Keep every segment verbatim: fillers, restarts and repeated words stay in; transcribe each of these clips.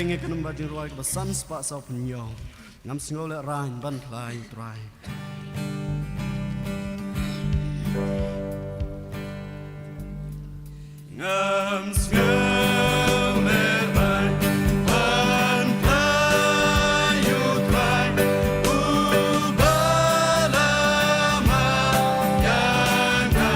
Ngi ka number jingrwai kaba san spah saw phew hynñiew. Ngam sngew lehraiñ ban khlaiñ Trai. Ngam sngew lehraiñ ban khlaiñ U Trai, uba la mad ïa nga.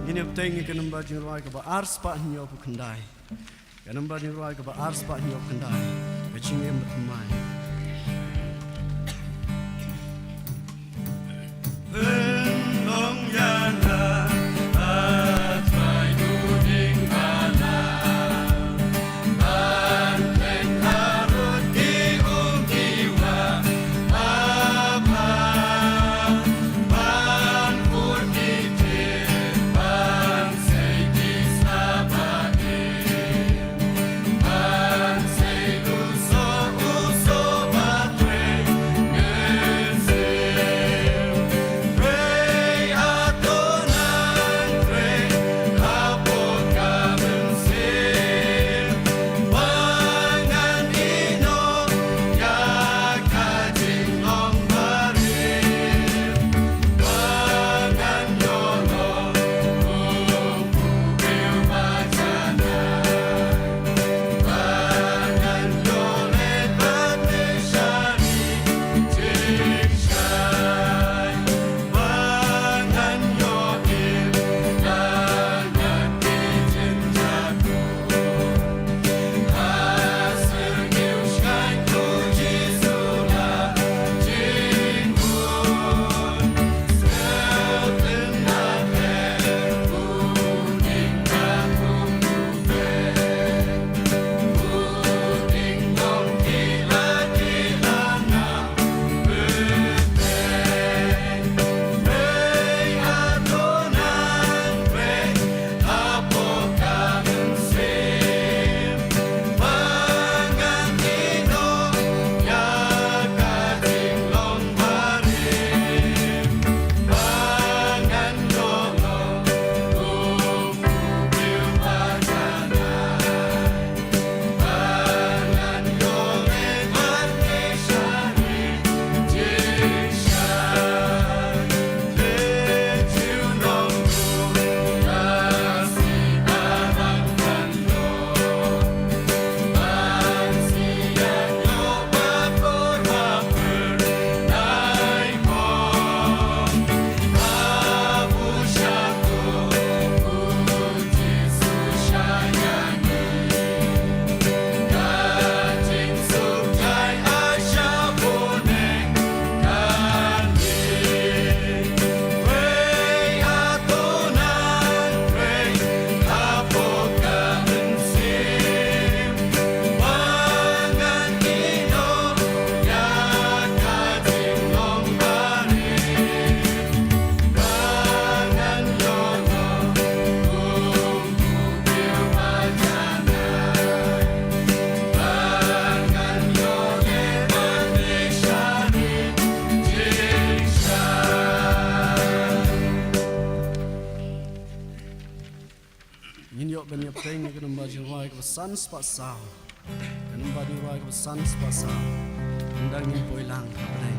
Ngin ïa bteng ïa ka number jingrwai kaba ar spah hynñiew phew khyndai. Ka number jingrwai kaba ar spah hynñiew phew khyndai. Ka jingim bathymmai. Ban ïa pdeng ïa ka number jingrwai kaba san spah saw. Ka number jingrwai kaba san spah saw. Ynda ngin poi lang ha pdeng.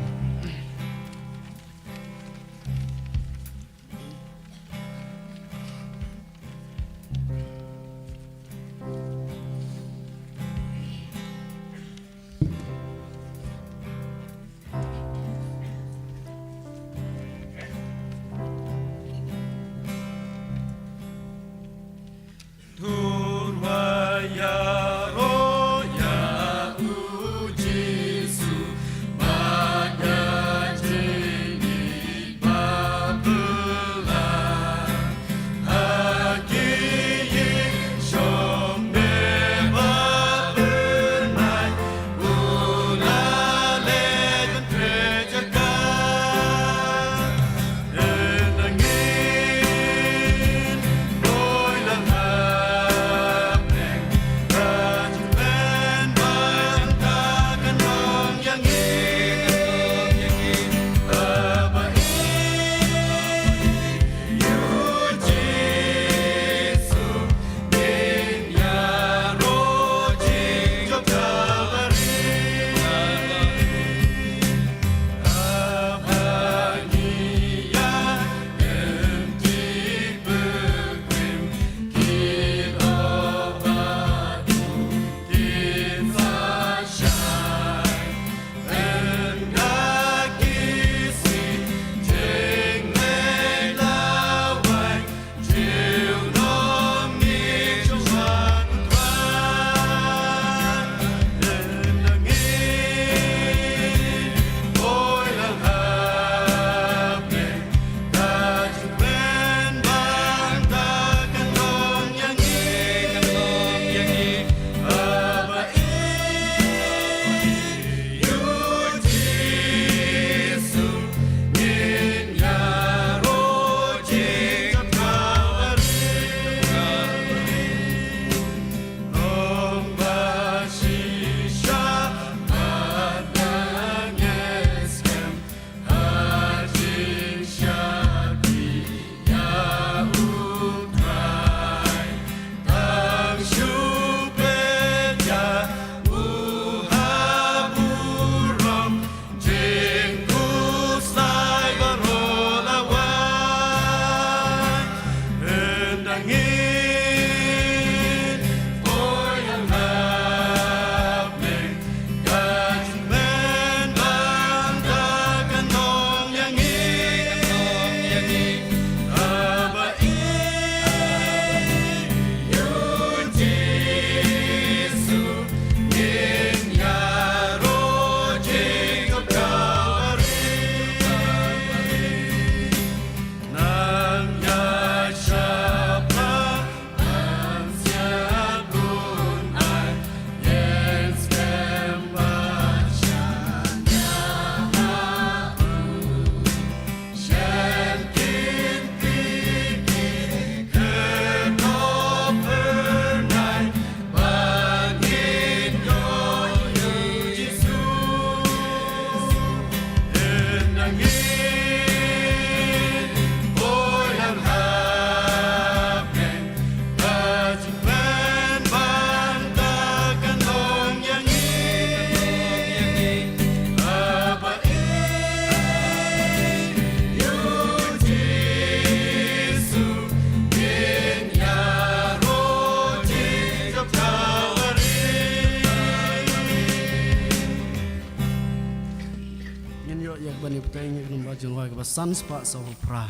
Ngin ïoh ïa ka ban ïa pteng ïa ka number jingrwai kaba san spah saw phra.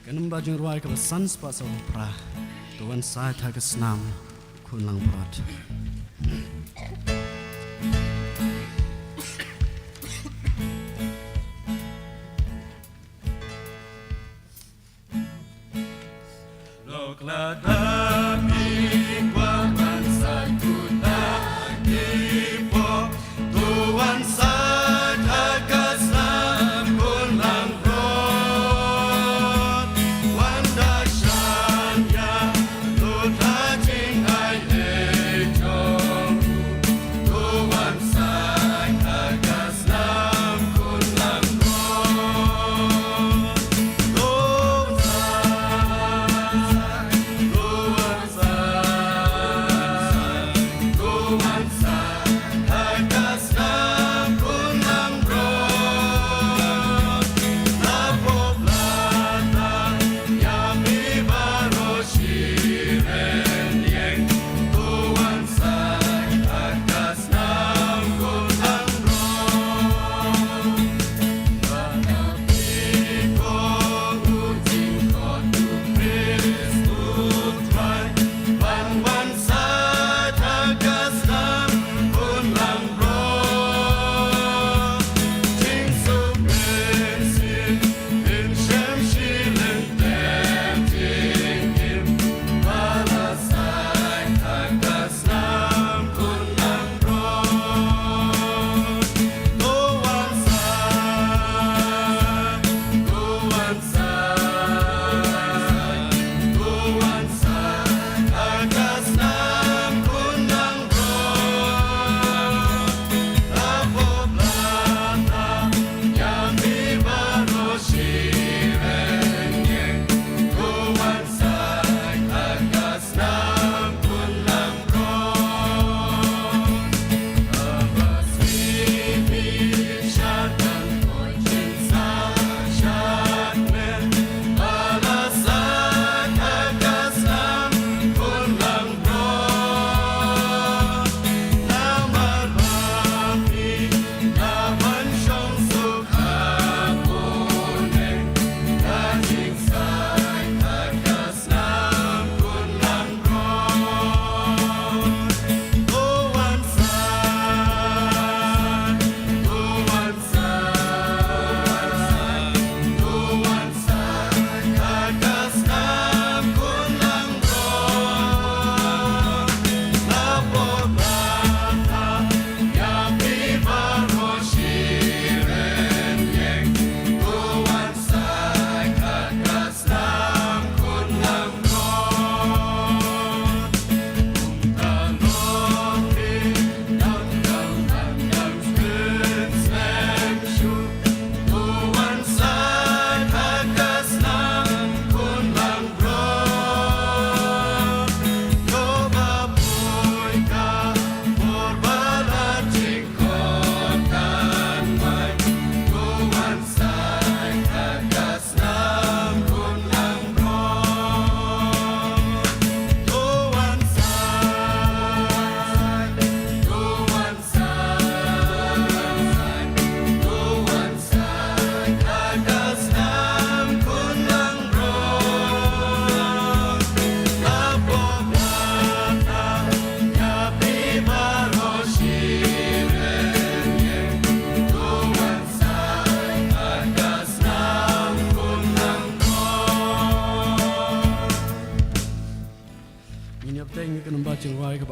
Ka number jingrwai kaba san spah saw phra. To wan sa ha ka snam khun langbrot.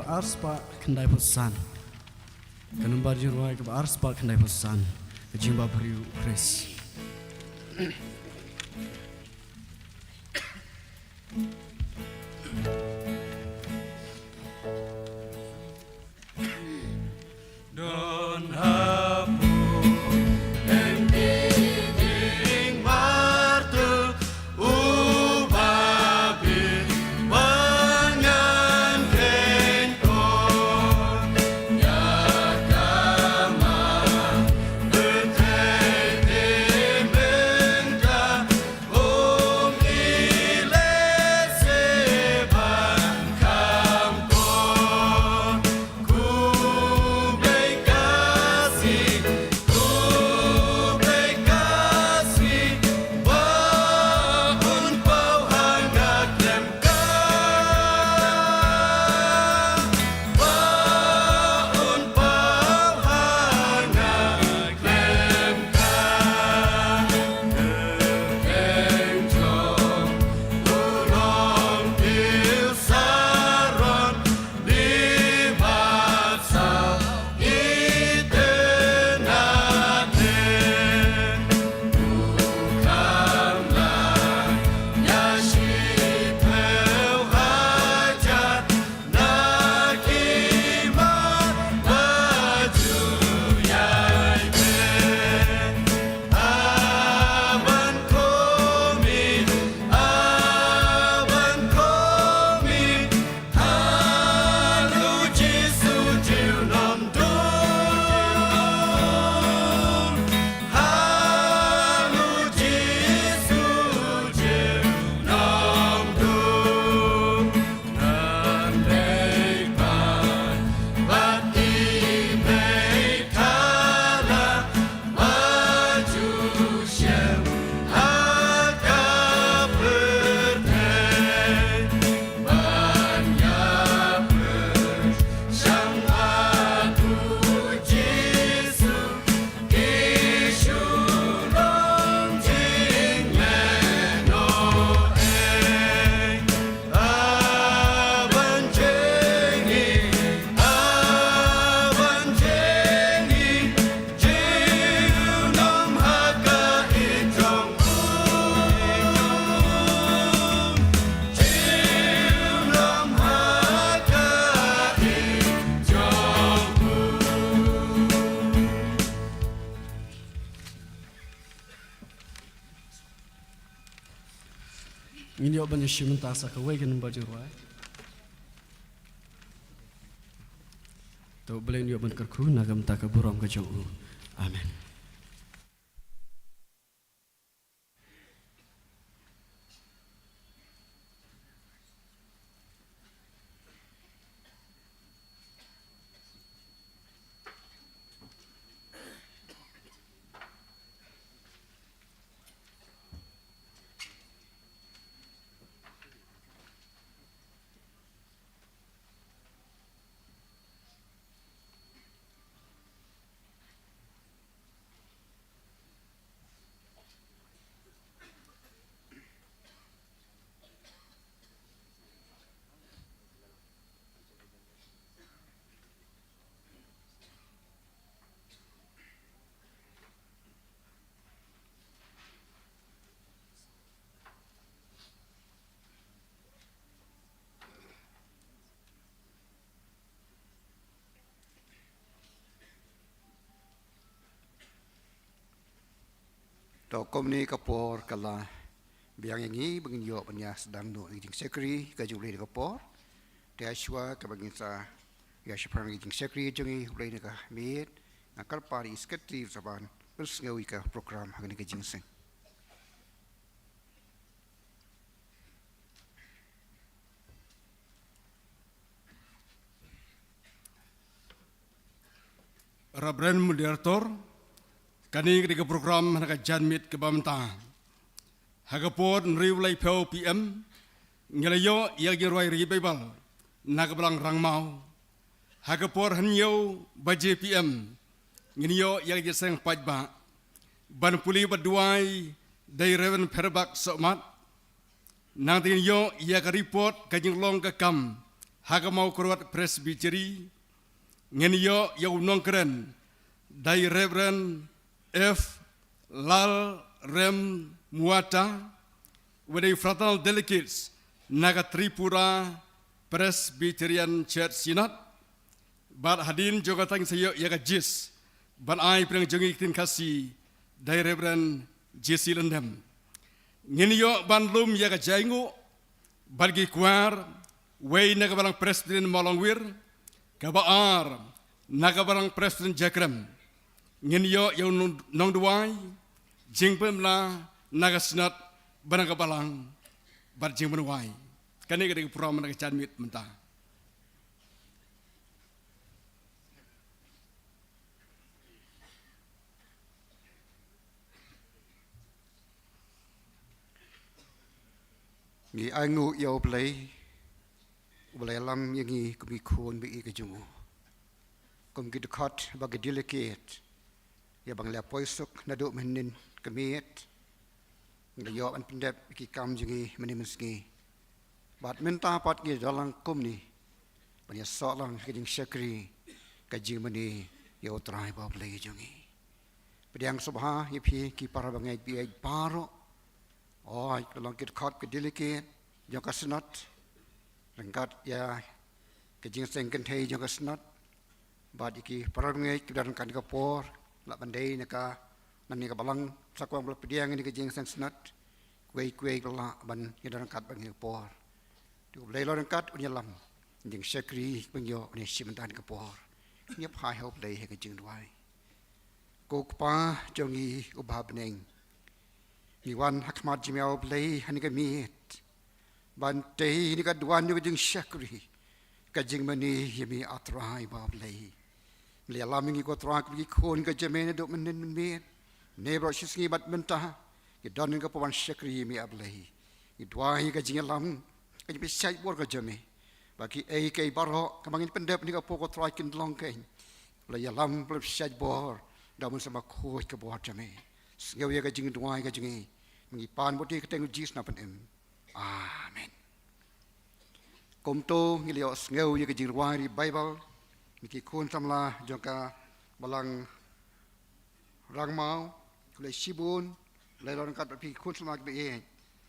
Arspah khyndai phew san. Ka nombar jingrwai kaba arspah khyndai phew san. Ka jingbhabriew u Khrist. Don hapoh em ki jingmartyr, u ba bit ban ngan khein kor. Ïa ka mar pyrthei te mynta Ngin ïoh ban ïashim bynta sa kawei ka nombar jingrwai. To U Blei un ïoh ban kyrkhu na ka bynta ka burom ka jong u. Amen. To kumne ka por ka la biang ïa ngi ba ngin ïoh ban ïa sdang noh ïa ka jingshakri ka jong U Blei ha kane ka por. Te ha shuwa kaba ngin sa ïa shaphrang ïa ka jingshakri jong ngi U Blei ha ka miet, nga kyrpad ïa i Secretary sa ban pynsngew ïa ka program ha kane ka jingïaseng. Reverend Moderator, kane ka dei ka program na ka janmiet kaba mynta. Ha ka por hynriew laiphew P M, ngi la ïoh ïa ka jingrwai ri Baibl na ka Balang Rangmaw. Ha ka por hynñiew baje P M, ngin ïoh ïa ka jingïaseng paidbah. Ban pule bad duwai da i Reverend Pherbak Sohmat. Nangta ngin ïoh ïa ka report ka jinglong ka kam ha ka Mawkyrwat Presbytery, ngin ïoh ïa u nongkren, dei Reverend F Lalrem Muata, u dei Fraternal Delegates na ka Tripura Presbyterian Church Synod. Bad hadien jong kata ngin sa ïoh ïa ka jis ban ai pyrshang jong ngi ktien Khasi, dei Reverend J C Lyngdoh. Ngin ïoh ban lum ïa ka jainguh bad ki kwar, wei na ka Balang Presbyterian Mawlongwir, kaba ar na ka Balang Presbyterian Jakrem. Ngin ïoh ïa u nong-, nongduwai, jingpynbna na ka Synod bad na ka Balang, bad jingpynwai. Kane ka dei ka program na ka janmiet mynta. Ngi ainguh ïa U Blei, U Blei ïalam ïa ngi kum ki khun ba ïeit ka jong u. Kum ki dkhot bad ki delegate, ïa ba ngi la poi suk naduh mynhynnin ka miet, ngi la ïoh ban pyndep ïa ki kam jong ngi mynne mynsngi. Bad mynta pat ngi don lang kumne ban ïasoh lang ha ka jingshakri ka jingmane ïa U Trai bad U Blei jong ngi. Pdiang sngewbha ïa phi ki para bangeit baieit baroh. Oi, ki long ki dkhot ki delegate jong ka Synod, ryngkat ïa ka jingïaseng kynthei jong ka Synod. Bad ïa ki para bangeit kiba don ryngkat ha kane ka por, lah ban dei na ka, na kane ka balang, sa kwah ban pdiang ïa kane ka jingïaseng Synod. Kiwei kiwei kiba lah ban ïadon ryngkat bad ngi ha kane ka por. To U Blei long ryngkat, un ïalam. Jingshakri ba ngi ïoh mynne shi mynta ha kane ka por, ngi ïa phai ha U Blei ha ka jingduwai. Ko Kpa jong ngi uba ha bneng, ngi wan ha khmat jong me, A Blei, ha kane ka miet, ban tei ïa kane ka duwan jong ka jingshakri ka jingmane ïa me, A Trai bad A Blei. Me la ïalam ïa ngi, ko Trai, kum ki khun ka jong me naduh mynhynnin mynmiet, ne baroh shi sngi bad mynta, ngi don ha kane ka por ban shakri ïa me, A Blei. Ngi duwai ïa ka jingïalam, ka jingpynshait bor ka jong me, ba kiei kiei baroh kaba ngin pyndep ha kane ka por, ko Trai, kin long kein ba la ïalam, ba la pynshait bor da u Mynsiem Bakhuid, ka bor jong me. Sngew ïa ka jingduwai ka jong ngi, ngi pan bad ïa ka kyrteng u Jisu na pdeng. Amen. Kumto ngi la ïohsngew ïa ka jingrwai Baibl na ki khun samla jong ka Balang Rangmaw. Khublei shibun, la ïa long ryngkat bad phi ki khun samla kiba ïeit,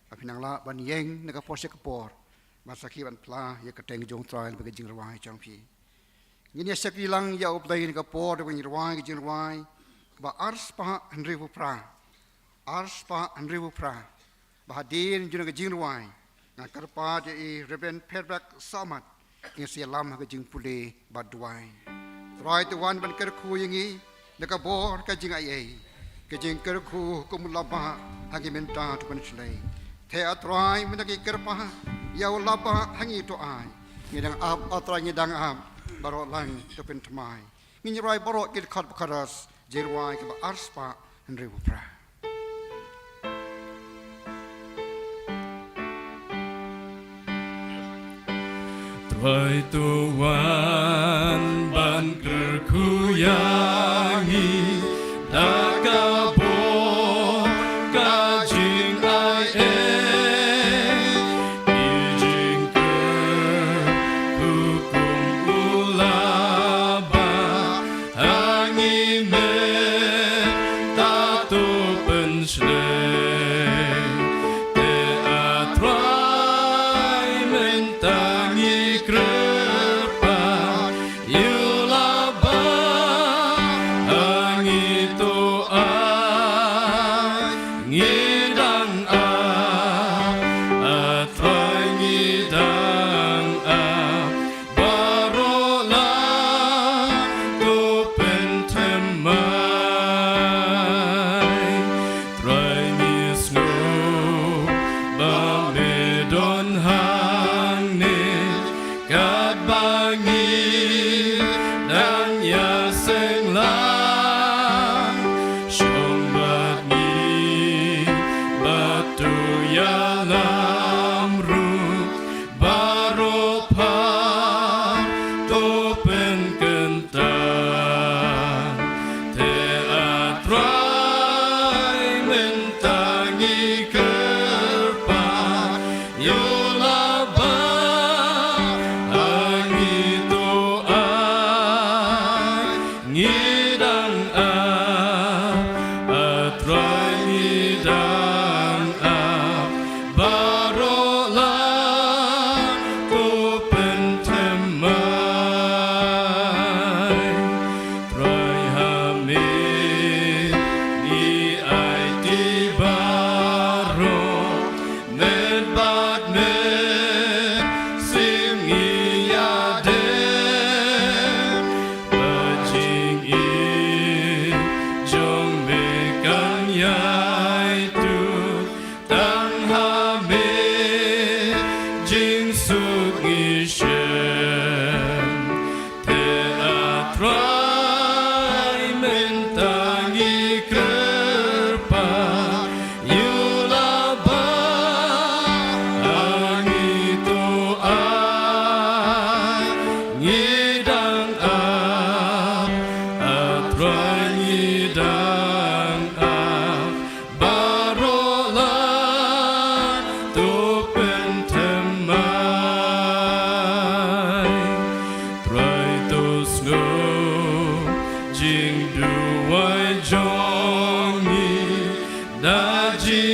ba phin nang lah ban ïeng na ka por sha ka por ban sakhi, ban phla ïa ka kyrteng jong U Trai bad ka jingrwai jong phi. Ngin ïa shakri lang ïa U Blei na ka por da kaba ngin rwai ka jingrwai kaba arspah hynriewphew phra. Arspah hynriewphew phra. Bad hadien jong ka jingrwai, ngan kyrpad ïa i Reverend Pherbek Sawmat, in sa ïalam ha ka jingpule bad duwai. Trai, to wan ban kyrkhu ïa ngi da ka bor ka jingaiei, ka jingkyrkhu kum u labah ha ngi mynta, to pynshlei. Te A Trai, mynta ngi kyrpad ïa u labah ha ngi, to ai. Ngi dang ap, A Trai, ngi dang ap, baroh lang to pynthymmai. Ngin rwai baroh ki dkhot ba khatduh, jingrwai kaba arspah hynriewphew phra. Trai, to wan ban kyrkhu ïa ngi da ka bor ka jingaiei, ki jingkyrkhu kum u labah ha ngi mynta, to pynshlei. Te A Trai, mynta ngi kyrpad ïa u labah ha ngi, to ai. Ngi dang ap, A Trai, ngi dang ap, baroh lang to pynthymmai. Trai, ngi sngew ba me don hangne, katba ngi dang ïaseng lang.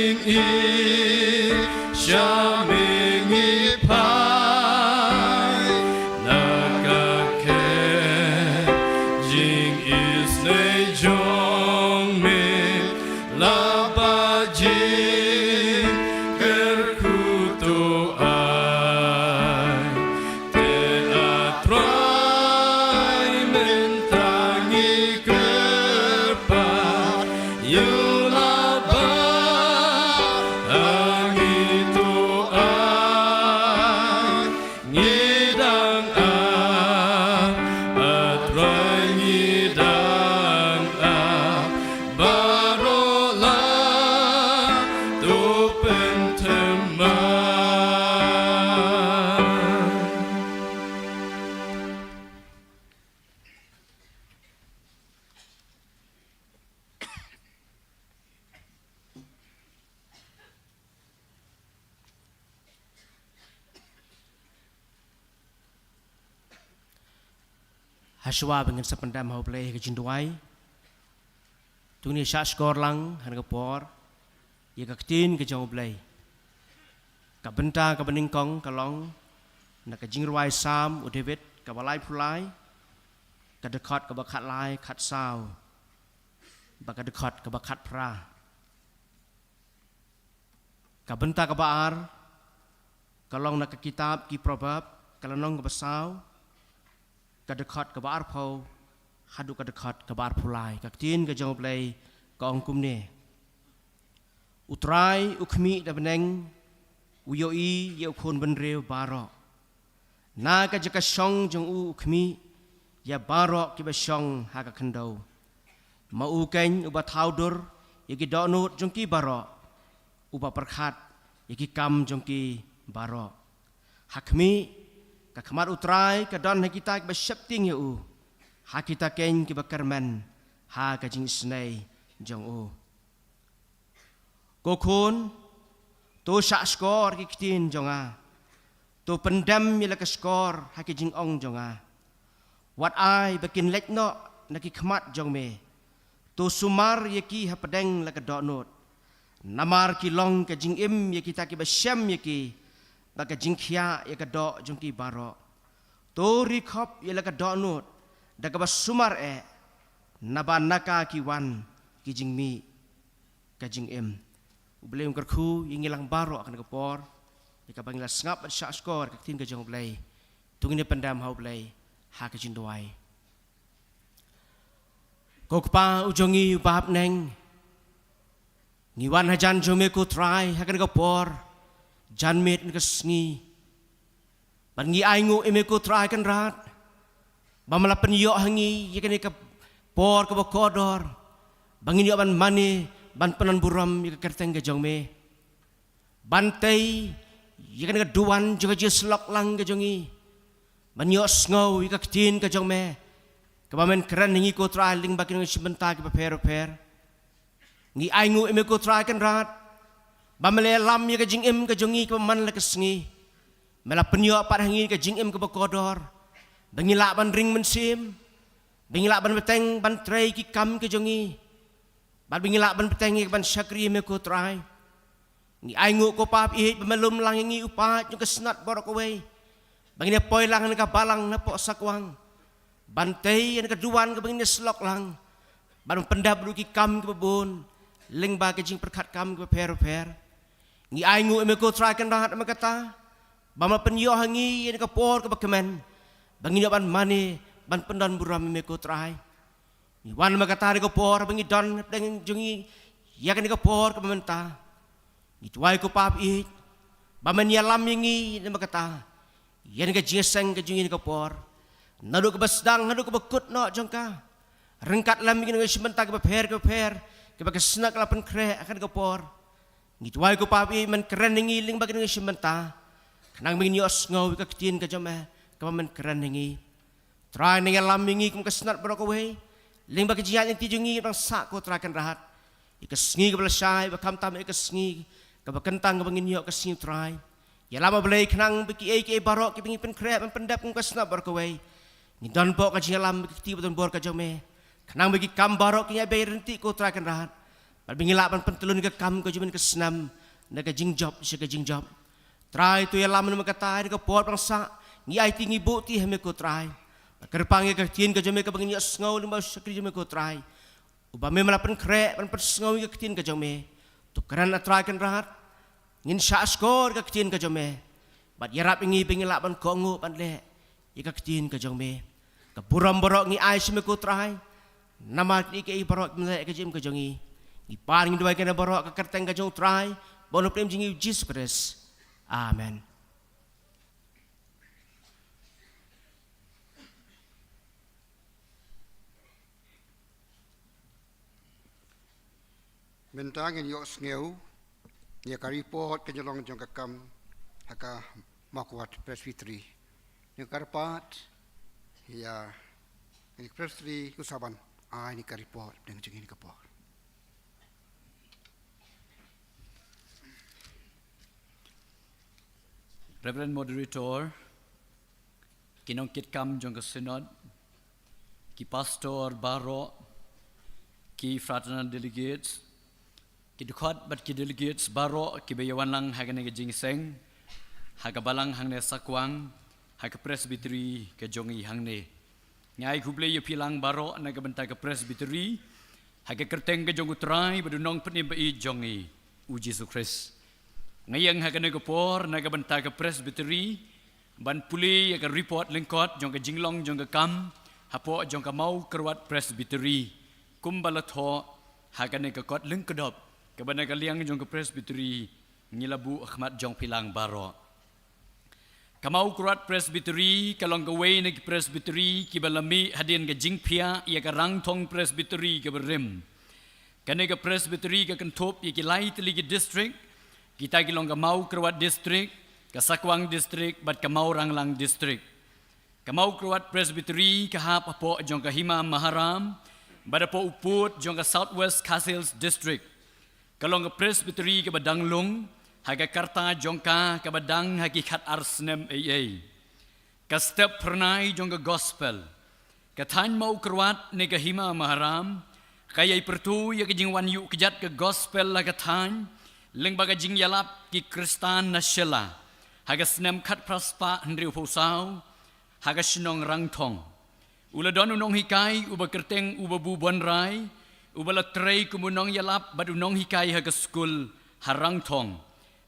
Ïa me ngi phai na ka khet jingisynei jong me, la ba jingkyrkhu to ai. Te A Trai mynta ngi kyrpad ïa la ba ngi to ai. Ngi dang ai, A Trai ngi dang ai, baroh la to pynthame. Hashwa ba ngin sa pyndem ha U Blei ha ka jingduwai, to ngin ïa shahshkor lang ha kane ka por ïa ka ktien ka jong U Blei. Ka bynta kaba nyngkong ka long na ka jingrwai Salm u David kaba laiphew lai, ka dkhot kaba khatlai, khatsaw bad ka dkhot kaba khatphra. Ka bynta kaba ar ka long na ka kitab Ki Proverb, ka lynnong kaba saw, ka dkhot kaba arphew haduh ka dkhot kaba arphew lai. Ka ktien ka jong U Blei ka ong kumne: U Trai u khmih da bneng, u ïohi ïa u khun bynriew baroh. Na ka jaka shong jong u u khmih ïa baroh kiba shong ha ka khyndew. Ma u keiñ uba thaw dur ïa ki dohnud jong ki baroh, uba pyrkhat ïa ki kam jong ki baroh. Ha khmih, ka khmat U Trai ka don ha kita kiba sheptieng ïa u, ha kita keiñ kiba kyrmen ha ka jingisynei jong u. Ko khun, to shahshkor ki ktien jong nga, to pyndem ïa la ka shkor ha ki jingong jong nga. Wat ai ba kin leit noh na ki khmat jong me. To sumar ïa ki hapdeng la ka dohnud, namar ki long ka jingim ïa kita kiba shem ïa ki, bad ka jingkhiah ïa ka doh jong ki baroh. To ri khop ïa la ka dohnud da kaba sumar eh, naba na ka ki wan ki jingmih ka jingim. U Blei un kyrkhu ïa ngi lang baroh ha kane ka por ïa kaba ngi la sngap bad shahshkor ka ktien ka jong U Blei. To ngin ïa pyndem ha U Blei ha ka jingduwai. Ko Kpa u jong ngi uba ha bneng, ngi wan hajan jong me ko Trai ha kane ka por, janmiet kane ka sngi, bad ngi ainguh ïa me ko Trai Kynrad ba me la pynïoh ha ngi ïa kane ka por kaba kordor ba ngin ïoh ban mane, ban pyndonburom ïa ka kyrteng ka jong me. Ban tei ïa kane ka duwan jong ka jingïasyllok lang ka jong ngi, ban ïohsngew ïa ka ktien ka jong me kaba men kren ha ngi ko Trai lyngba ki nongshim bynta kiba pher bapher. Ngi ainguh ïa me ko Trai Kynrad ba me la ïalam ïa ka jingim ka jong ngi kaba man la ka sngi. Me la pynïoh pat ha ngi ka jingim kaba kordor ba ngin lah ban ring mynsiem, ba ngin lah ban bteng ban trei ki kam ka jong ngi, bad ba ngin lah ban bteng ïa ka ban shakri ïa me ko Trai. Ngi ainguh ko Pa ba ïeit ba me lum lang ïa ngi u paid jong ka snat baroh kawei, ba ngin ïa poi lang na ka balang na poh sakwang, ban tei ïa ka duwan kaba ngin ïa syllok lang, ban pyndep ruh ki kam kiba bun lyngba ka jingpyrkhat kam kiba pher bapher. Ngi ainguh ïa me ko Trai Kynrad namar kata ba me la pynïoh ha ngi ïa ka por kaba kmen ba ngin ïoh ban mane, ban pyndonburom ïa me ko Trai. Ngi wan namar kata ha kane ka por ba ngi don hapdeng jong ngi ïa kane ka por kaba mynta. Ngi duwai ko Pa ba ïeit ba men ïalam ïa ngi namar kata, ïa kane ka jingïaseng ka jong ngi ha kane ka por, naduh kaba sdang haduh kaba kut noh jong ka, ryngkat lem ïa ki nongshim bynta kiba pher kiba pher kiba ka shnat ka la pynkhreh ha kane ka por. Ngi duwai ko Pa ba ïeit men kren ha ngi lyngba ki nongshim bynta, khnang ba ngin ïohsngew ïa ka ktien ka jong me kaba men kren ha ngi. Trai, nang ïalam ïa ngi kum ka shnat baroh kawei lyngba ka jingïaid lynti jong ngi ba dang sah ko Trai Kynrad. Ïa ka sngi kaba lashai, ba khamtam ïa ka sngi kaba kyntang kaba ngin ïoh, ka sngi Trai. Ïalam, A Blei, khnang ba kiei kiei baroh kiba ngi pynkhreh ban pyndep kum ka shnat baroh kawei, ngin don hapoh ka jingïalam bad ka kti ba donbor ka jong me, khnang ba ki kam baroh kin ïaid beit ryntih ko Trai Kynrad. Bad ba ngi lah ban pyntlun ïa ka kam ka jong me ha kane ka snem, na ka jingjop sha ka jingjop. Trai, to ïalam namar kata ha kane ka por ba ngi sah, ngi aiti ngi buh ti ha me ko Trai. Ba kyrpang ïa ka ktien ka jong me kaba ngin ïohsngew lyngba u shakri jong me ko Trai. Uba me la pynkhreh ban pynsngew ïa ka ktien ka jong me. To kren, A Trai Kynrad, ngin shahshkor ïa ka ktien ka jong me. Bad ïarap ïa ngi ba ngin lah ban kohnguh ban leh ïa ka ktien ka jong me. Ka burom baroh ngi ai sha me ko Trai. Namar kine kiei baroh kim leh ïa ka jingim ka jong ngi. Ngi pan ngi duwai kane baroh ha ka kyrteng ka jong u Trai bad u Nongpynim jong ngi u Jisu Khrist. Amen. Mynta ngin ïohsngew ïa ka report ka jinglong jong ka kam ha ka Mawkyrwat Presbytery. Ngi kyrpad ïa ka Presbytery, u Saban, ai ïa ka report dang jingin ka por. Reverend Moderator, ki nongkitkam jong ka Synod, ki pastor baroh, ki fraternal delegates, ki dkhot bad ki delegates baroh kiba ïa wan lang ha kane ka jingïaseng ha ka balang hangne Sakwang, ha ka Presbytery ka jong ngi hangne. Ngi ai khublei ïa phi lang baroh na ka bynta ka Presbytery ha ka kyrteng ka jong u Trai bad u Nongpynim ba ïeit jong ngi, u Jisu Khrist. Nga ïeng ha kane ka por na ka bynta ka Presbytery ban pule ïa ka report lyngkot jong ka jinglong jong ka kam hapoh jong ka Mawkyrwat Presbytery, kumba la thoh ha kane ka kot lyngkdop kaba na ka liang jong ka Presbytery ngi la buh ha khmat jong phi lang baroh. Ka Mawkyrwat Presbytery ka long kawei na ki Presbytery kiba la mih hadien ka jingphiah ïa ka Rangthong Presbytery kaba rim. Kane ka Presbytery ka kynthup ïa ki lai tylli ki district, kita ki long ka Mawkyrwat District, ka Sakwang District bad ka Mawranglang District. Ka Mawkyrwat Presbytery ka hap hapoh jong ka Hima Maharam bad hapoh u pud jong ka South West Khasi Hills District. Ka long ka Presbytery kaba dang lung ha ka karta jong ka kaba dang ha ki khat ar snem ei ei. Ka step phyrnai jong ka Gospel. Ka thaiñ Mawkyrwat ne ka Hima Maharam ka ïai pyrto ïa ka jingwan ïuh kjat ka Gospel ha ka thaiñ lyngba ka jingïalap ki Khristan na Shella ha ka snem khatphra spah hynriewphew saw ha ka shnong Rangthong. U la don u nonghikai uba kyrteng u Babu Bonrai, uba la trei kum u nongïalap bad u nonghikai ha ka skul ha Rangthong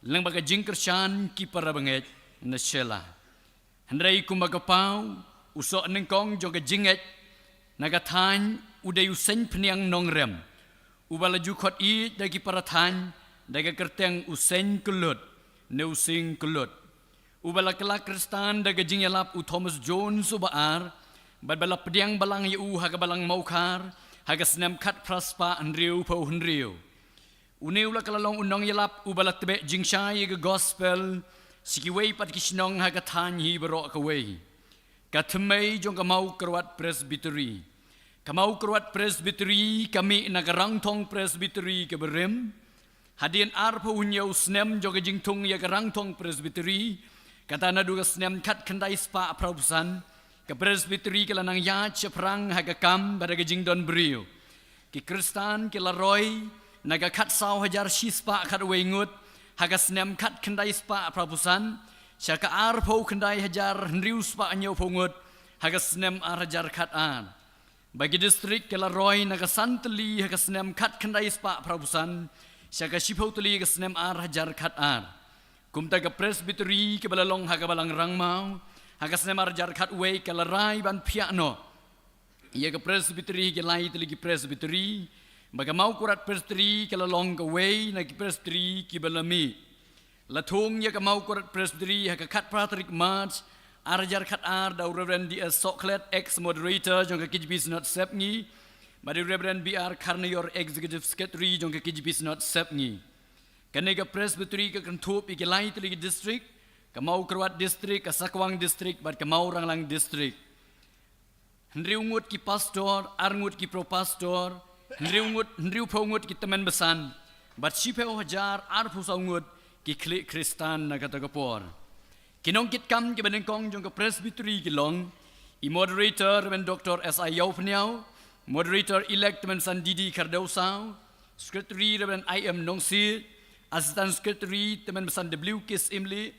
lyngba ka jingkyrshan ki para bangeit na Shella. Hynrei kumba ka paw, u soh nyngkong jong ka jingngeit na ka thaiñ u dei u Seiñ Phniang Nongrem, uba la ju khot ïeit da ki para thaiñ da ka kyrteng u Seiñ Kyllut ne u Sing Kyllut, uba la kylla Khristan da ka jingïalap u Thomas Jones uba ar bad ba la pdiang balang ïa u ha ka Balang Mawkhar ha ka snem khatphra spah hynriewphew hynriew. Une u la kylla long u nongïalap uba la tbeh jingshai ïa ka Gospel sha kiwei pat ki shnong ha ka thaiñ hi baroh kawei. Ka thymmei jong ka Mawkyrwat Presbytery. Ka Mawkyrwat Presbytery ka mih na ka Rangthong Presbytery kaba rim. Hadien arphew hynñiew snem jong ka jingthung ïa ka Rangthong Presbytery, kata naduh ka snem khatkhyndai spah phraphew san, ka Presbytery ka la nang ïaid shaphrang ha ka kam bad ha ka jingdon briew. Ki Khristan ki la roi na ka khatsaw hajar shispah khatwei ngut ha ka snem khatkhyndai spah phraphew san sha ka arphew khyndai hajar hynriew spah hynñiewphew ngut ha ka snem ar hajar khatar. Ba ki district ki la roi na ka san tylli ha ka snem khatkhyndai spah phraphew san sha ka shiphew tylli ha ka snem ar hajar khatar. Kumta ka Presbytery kaba la long ha ka Balang Rangmaw ha ka snem ar hajar khatwei ka la rai ban phiah noh ïa ka Presbytery ha ki lai tylli ki Presbytery, ba ka Mawkyrwat Presbytery ka la long kawei na ki Presbytery kiba la mih. La thung ïa ka Mawkyrwat Presbytery ha ka khatphra tarik March ar hajar khatar da u Reverend D S Sohkhlet, ex moderator jong ka K J B Synod Sepngi, bad u Reverend B R Kharnaior, Executive Secretary jong ka K J B Synod Sepngi. Kane ka Presbytery ka kynthup ïa ki lai tylli ki district, ka Mawkyrwat District, ka Sakwang District bad ka Mawranglang District. Hynriew ngut ki pastor, ar ngut ki pro pastor, hynriew ngut, hynriewphew ngut ki tymmen basan, bad shiphew hajar arphew saw ngut ki khlieh Khristan na kata ka por. Ki nongkitkam kiba nyngkong jong ka Presbytery ki long i moderator Reverend Doctor S I Ïawphniaw, moderator elect Tymmen Basan D D Khardewsaw, Secretary Reverend I M Nongsiej, Assistant Secretary Tymmen Basan W K Syiemlieh,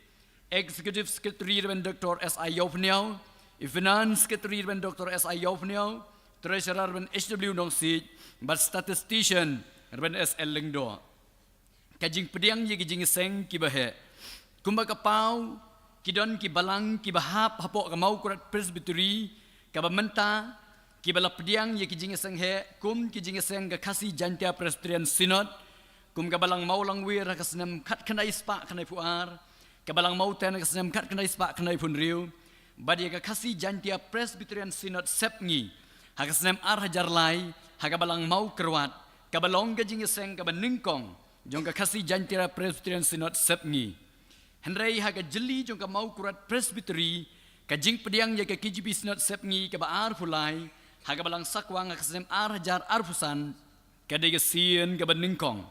Executive Secretary Reverend Doctor S I Ïawphniaw, Finance Secretary Reverend Doctor S I Ïawphniaw, Treasurer Reverend H W Nongsiej, bad Statistician Reverend S L Lyngdoh. Ka jingpdiang ïa ki jingïaseng kiba heh. Kumba ka paw, ki don ki balang kiba hap hapoh ka Mawkyrwat Presbytery, kaba mynta, kiba la pdiang ïa ki jingïaseng heh, kum ki jingïaseng ka Khasi Jaintia Presbyterian Synod, kum ka Balang Mawlangwir ha ka snem khatkhyndai spah khyndaiphew ar, ka Balang Mawten ha ka snem khatkhyndai spah khyndaiphew hynriew, bad ïa ka Khasi Jaintia Presbyterian Synod Sepngi, ha ka snem ar hajar lai, ha ka Balang Mawkyrwat, kaba long ka jingïaseng kaba nyngkong jong ka Khasi Jaintia Presbyterian Synod Sepngi. Hynrei ha ka jylli jong ka Mawkyrwat Presbytery, ka jingpdiang ïa ka K J P Synod Sepngi kaba arphew lai, ha ka Balang Sakwang ha ka snem ar hajar arphew san, ka dei ka sien kaba nyngkong.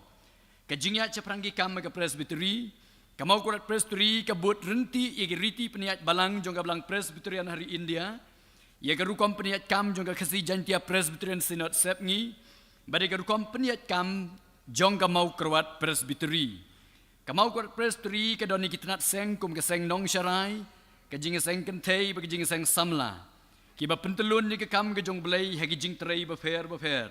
Ka jingïaid shaphrang ki kam ha ka Presbytery, ka Mawkyrwat Presbytery ka bud ryntih ïa ki riti pynïaid balang jong ka Balang Presbyterian ha ri India, ïa ka rukom pynïaid kam jong ka Khasi Jaintia Presbyterian Synod Sepngi, bad ïa ka rukom pynïaid kam jong ka Mawkyrwat Presbytery. Ka Mawkyrwat Presbytery ka don ïa ki tnat seng kum ka seng nongsharai, ka jingïaseng kynthei bad ka jingïaseng samla, kiba pyntyllun ïa ka kam ka jong U Blei ha ki jingtrei bapher bapher.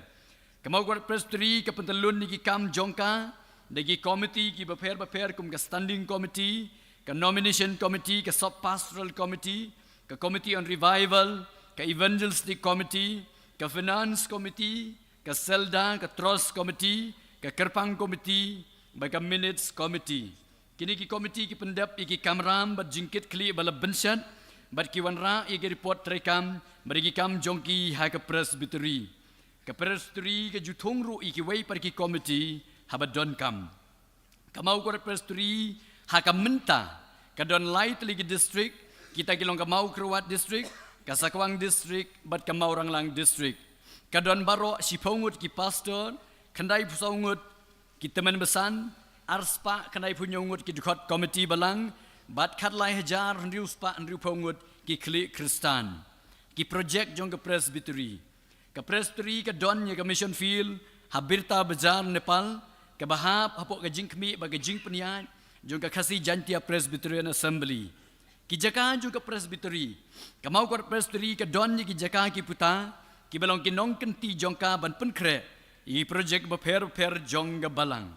Ka Mawkyrwat Presbytery ka pyntyllun ïa ki kam jong ka da ki komiti kiba pher bapher kum ka Standing Committee, ka Nomination Committee, ka Sub Pastoral Committee, ka Committee on Revival, ka Evangelistic Committee, ka Finance Committee, ka SELDA, ka Trust Committee, ka Kyrpang Committee, bad ka Minutes Committee. Kine ki komiti ki pyndep ïa ki kamram bad jingkitkhlieh ba la bynshet, bad ki wanrah ïa ki report treikam bad ïa ki kam jong ki ha ka Presbytery. Ka Presbytery ka ju thung ruh ïa kiwei pat ki komiti haba donkam. Ka Mawkyrwat Presbytery ha ka mynta ka don lai tylli ki district, kita ki long ka Mawkyrwat District, ka Sakwang District, bad ka Mawranglang District. Ka don baroh shiphew ngut ki pastor, khyndaiphew saw ngut ki tymmen basan, ar spah khyndaiphew hynñiew ngut ki dkhot komiti balang, bad khatlai hajar hynriew spah hynriewphew ngut ki khlieh Khristan. Ki projek jong ka Presbytery. Ka Presbytery ka don ïa ka mission field ha Birta Bazar Nepal, kaba hap hapoh ka jingkhmih bad ka jingpynïaid jong ka Khasi Jaintia Presbyterian Assembly. Ki jaka jong ka Presbytery. Ka Mawkyrwat Presbytery ka don ïa ki jaka ki puta, kiba long ki nongkynti jong ka ban pynkhreh ïa ki projek bapher bapher jong ka balang.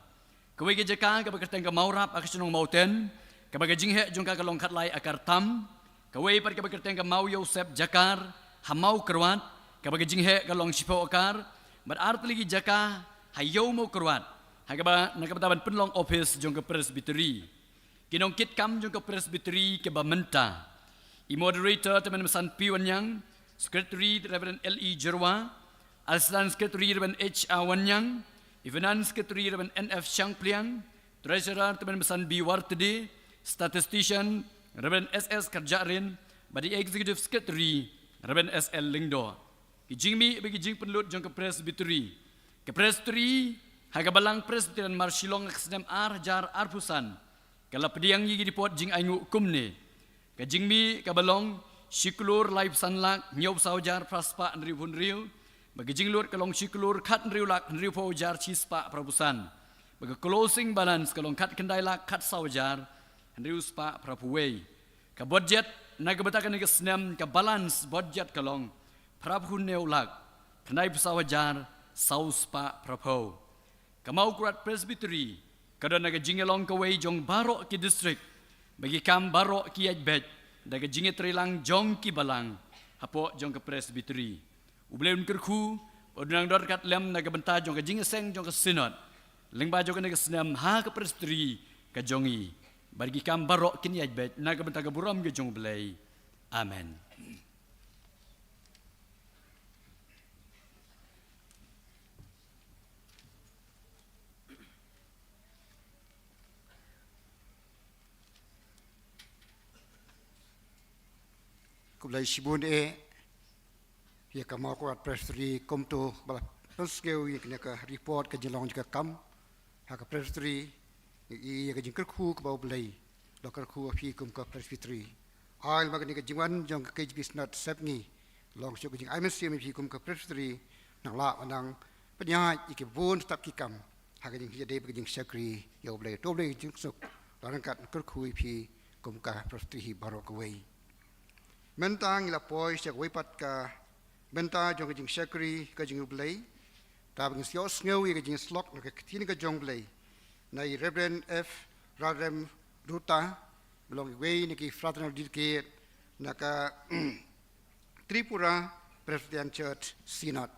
Kawei ka jaka kaba kyrteng ka Mawrap ha ka shnong Mawten, kaba ka jingheh jong ka ka long khatlai akar tam. Kawei pat kaba kyrteng ka Maw Ïewsep Jakar ha Mawkyrwat, kaba ka jingheh ka long shiphew akar. Bad ar tylli ki jaka ha Ïew Mawkyrwat, ha kaba na ka bynta ban pynlong ophis jong ka Presbytery. Ki nongkitkam jong ka Presbytery kiba mynta. I Moderator Tymmen Basan P Wanniang, Secretary Reverend L E Jyrwa, Assistant Secretary Reverend H A Wanniang, i Finance Secretary Reverend N F Shangpliang, Treasurer Tymmen Basan B Wartede, Statistician Reverend S S Kharjahrin, bad i Executive Secretary Reverend S L Lyngdoh. Ki jingmih bad ki jingpynlut jong ka Presbytery. Ka Presbytery ha ka Balang Presbyterian Marshillong ha ka snem ar hajar arphew san, ka la pdiang ïa ki report jingainguh kumne. Ka jingmih kaba long shi klur laiphew san lak hynñiewphew saw hajar phra spah hynriewphew hynriew, bad ka jinglut ka long shi klur khathynriew lak hynriewphew hajar shi spah phraphew san, bad ka closing balance ka long khatkhyndai lak khatsaw hajar hynriew spah phraphew wei. Ka budget na ka bynta kane ka snem, ka balance budget ka long phraphew hynñiew lak khyndaiphew saw hajar saw spah phraphew. Ka Mawkyrwat Presbytery ka don na ka jingïalong kawei jong baroh ki district, bad ki kam baroh ki ïaid beit da ka jingïatreilang jong ki balang hapoh jong ka Presbytery. U Blei un kyrkhu bad un nang don ryngkat lem na ka bynta jong ka jingïaseng jong ka Synod lyngba jong kane ka snem ha ka Presbytery ka jong ngi. Bad ki kam baroh kin ïaid beit na ka bynta ka burom ka jong U Blei. Amen. Khublei shibun eh ïa ka Mawkyrwat Presbytery kumto ba la pynsngew ïa kane ka report ka jinglong jong ka kam ha ka Presbytery, ïa ka jingkyrkhu kaba U Blei la kyrkhu ha phi kum ka Presbytery. Ai ba kane ka jingwan jong ka K J P Synod Sepngi long shuh ka jingai mynsiem ïa phi kum ka Presbytery, nang lah ba nang pynïaid ïa ki bun step ki kam ha ka jingïadei bad ka jingshakri ïa U Blei. To U Blei un jingsuk la ryngkat kyrkhu ïa phi kum ka Presbytery hi baroh kawei. Mynta ngi la poi sha kawei pat ka bynta jong ka jingshakri ka jong U Blei. Te ba ngin ïohsngew ïa ka jingïasyllok na ka ktien ka jong U Blei na i Reverend F Ralrem Ruta, ba long iwei na ki Fraternal Delegate na ka Tripura Presbyterian Church Synod.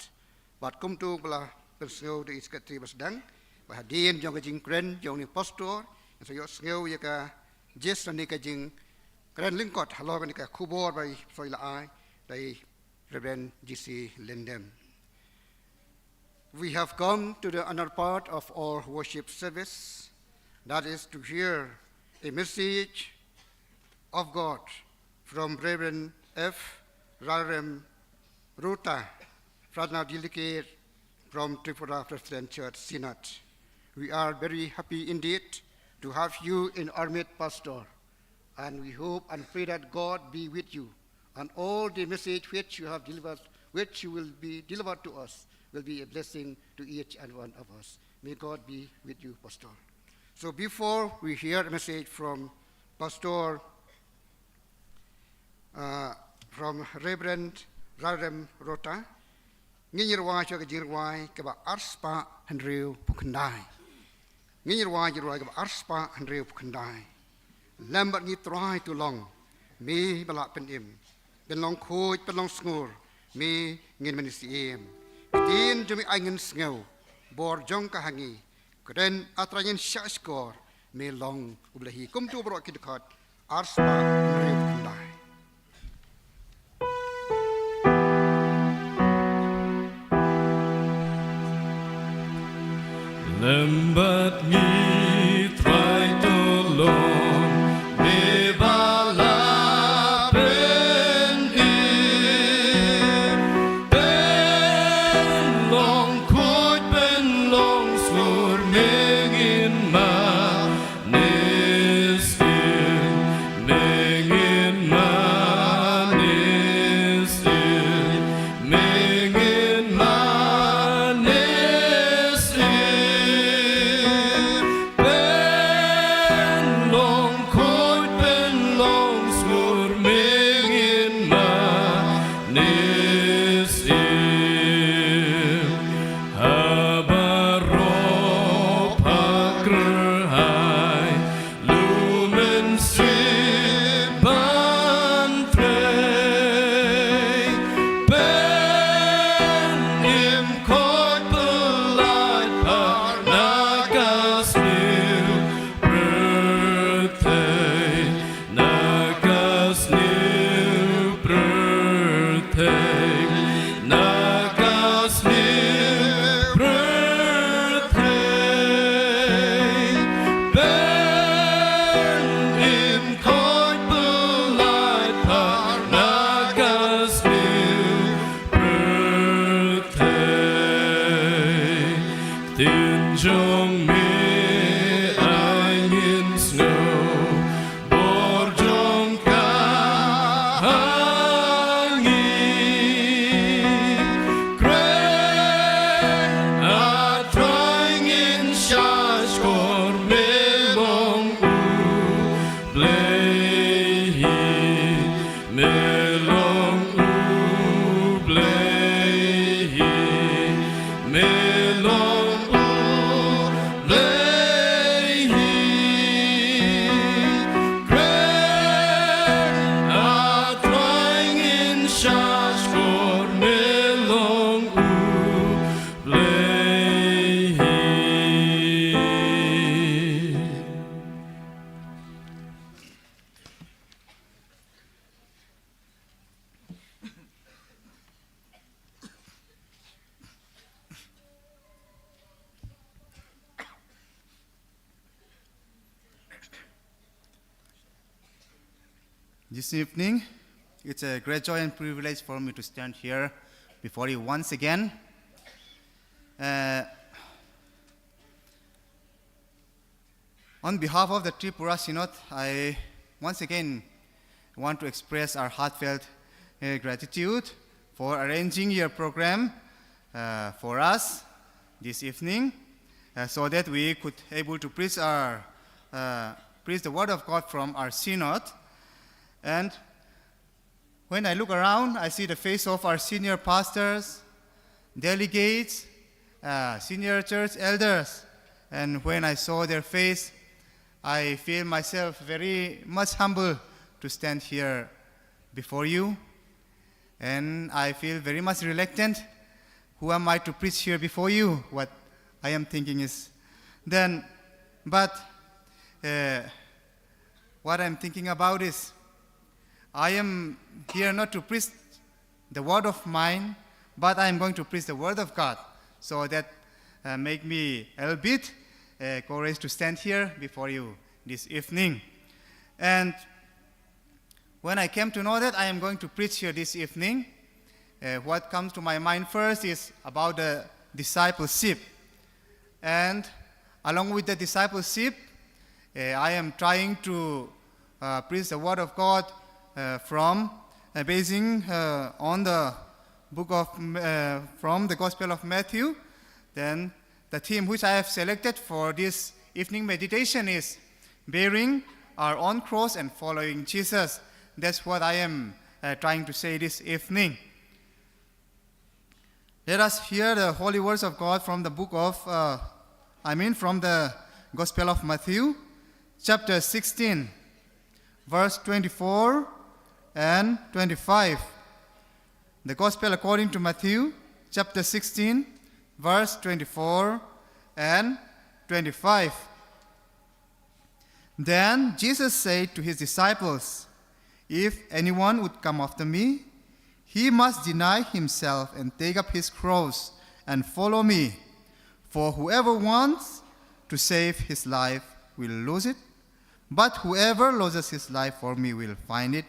Bad kumta ba la pynsngew da i Secretary ba sdang, ba hadien jong ka jingkren jong i Pastor, ngin sa ïohsngew ïa ka gist lane ka jingkren lyngkot halor kane ka khubor ba i soi la ai da i Reverend G C Lyngdoh. We have come to the another part of our worship service, that is to hear a message of God from Reverend F Ralrem Ruta, Fraternal Delegate from Tripura Presbyterian Church Synod. We are very happy indeed to have you in our midst, Pastor. And we hope and pray that God be with you, and all the message which you have delivered, which you will be delivered to us, will be a blessing to each and one of us. May God be with you, Pastor. So before we hear a message from Pastor, uh, from Reverend Ralrem Ruta, ngin ïa rwai sha ka jingrwai kaba arspah hynriew phew khyndai. Ngin ïa rwai jingrwai kaba arspah hynriew phew khyndai. Lem bad ngi Trai to long, me ba la pynim. Pynlong khuid, pynlong sngur, me ngin mane siem. Ktien jong me ai ngin sngew, bor jong ka ha ngi. Kren A Trai ngin shahshkor, me long U Blei hi. Kumta baroh ki dkhot arspah hynriew phew khyndai. Lem bad ngi Trai to long, me ba la pynim. Pynlong khuid, pynlong sngur, me ngin ma ne siem, me ngin ma ne siem, me ngin ma ne siem. Pynlong khuid, pynlong sngur, me ngin ma ne siem. Haba rop ha kyrhai, lu mynsiem ban trei. Pynim khuid, pyllait phar na ka sniew pyrthei, na ka sniew pyrthei, na ka sniew pyrthei. Pynim khuid, pyllait phar na ka sniew pyrthei. Ktien jong me ai ngin sngew, bor jong ka ha ngi. Kren A Trai ngin shahshkor, me long U Blei hi, me long U Blei hi, me long U Blei hi. Kren A Trai ngin shahshkor, me long U Blei hi. This evening, it's a great joy and privilege for me to stand here before you once again. Uh, On behalf of the Tripura Synod, I once again want to express our heartfelt, uh, gratitude for arranging your program, uh, for us this evening. uh, so that we could able to preach our uh, preach the word of God from our synod. And when I look around, I see the face of our senior pastors, delegates, uh, senior church elders, and when I saw their face, I feel myself very much humble to stand here before you, and I feel very much reluctant. Who am I to preach here before you? What I am thinking is, then, but uh, what I'm thinking about is, I am here not to preach the word of mine, but I am going to preach the word of God. So that uh, make me a little bit uh, courage to stand here before you this evening. And when I came to know that I am going to preach here this evening, uh, what comes to my mind first is about the discipleship. And along with the discipleship, uh, I am trying to uh, preach the word of God uh, from uh, basing uh, on the book of uh, from the Gospel of Matthew. Then the theme which I have selected for this evening meditation is bearing our own cross and following Jesus. That's what I am uh, trying to say this evening. Let us hear the holy words of God from the book of, uh, I mean, from the Gospel of Matthew, chapter sixteen, verse twenty-four and twenty-five. The Gospel according to Matthew, chapter sixteen, verse twenty-four and twenty-five. Then Jesus said to his disciples, "If anyone would come after me, he must deny himself and take up his cross and follow me. For whoever wants to save his life will lose it, but whoever loses his life for me will find it."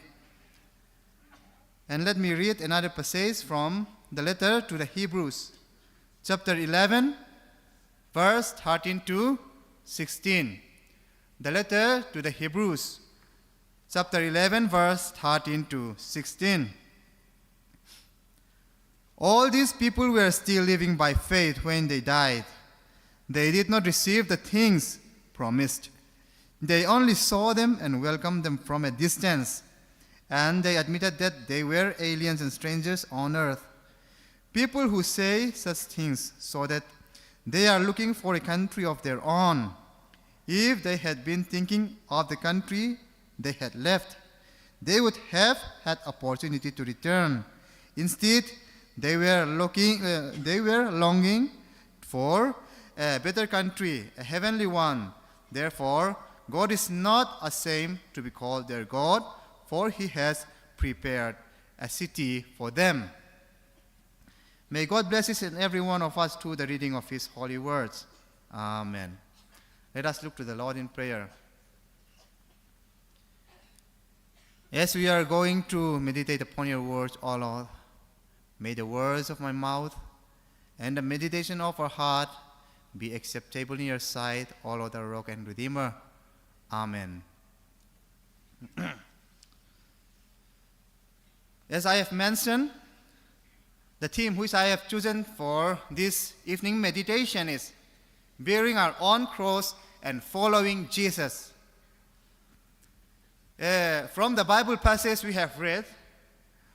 And let me read another passage from the letter to the Hebrews, chapter eleven, verse thirteen to sixteen. The letter to the Hebrews, chapter eleven, verse thirteen to sixteen. All these people were still living by faith when they died. They did not receive the things promised. They only saw them and welcomed them from a distance. And they admitted that they were aliens and strangers on earth. People who say such things so that they are looking for a country of their own. If they had been thinking of the country they had left, they would have had opportunity to return. Instead, they were looking, uh, they were longing for a better country, a heavenly one. Therefore, God is not ashamed to be called their God, for he has prepared a city for them. May God bless each and every one of us through the reading of his holy words. Amen. Let us look to the Lord in prayer. As we are going to meditate upon your words, O Lord, may the words of my mouth and the meditation of our heart be acceptable in your sight, O Lord, our rock and redeemer. Amen. As I have mentioned, the theme which I have chosen for this evening meditation is bearing our own cross and following Jesus. Uh, from the Bible passage we have read,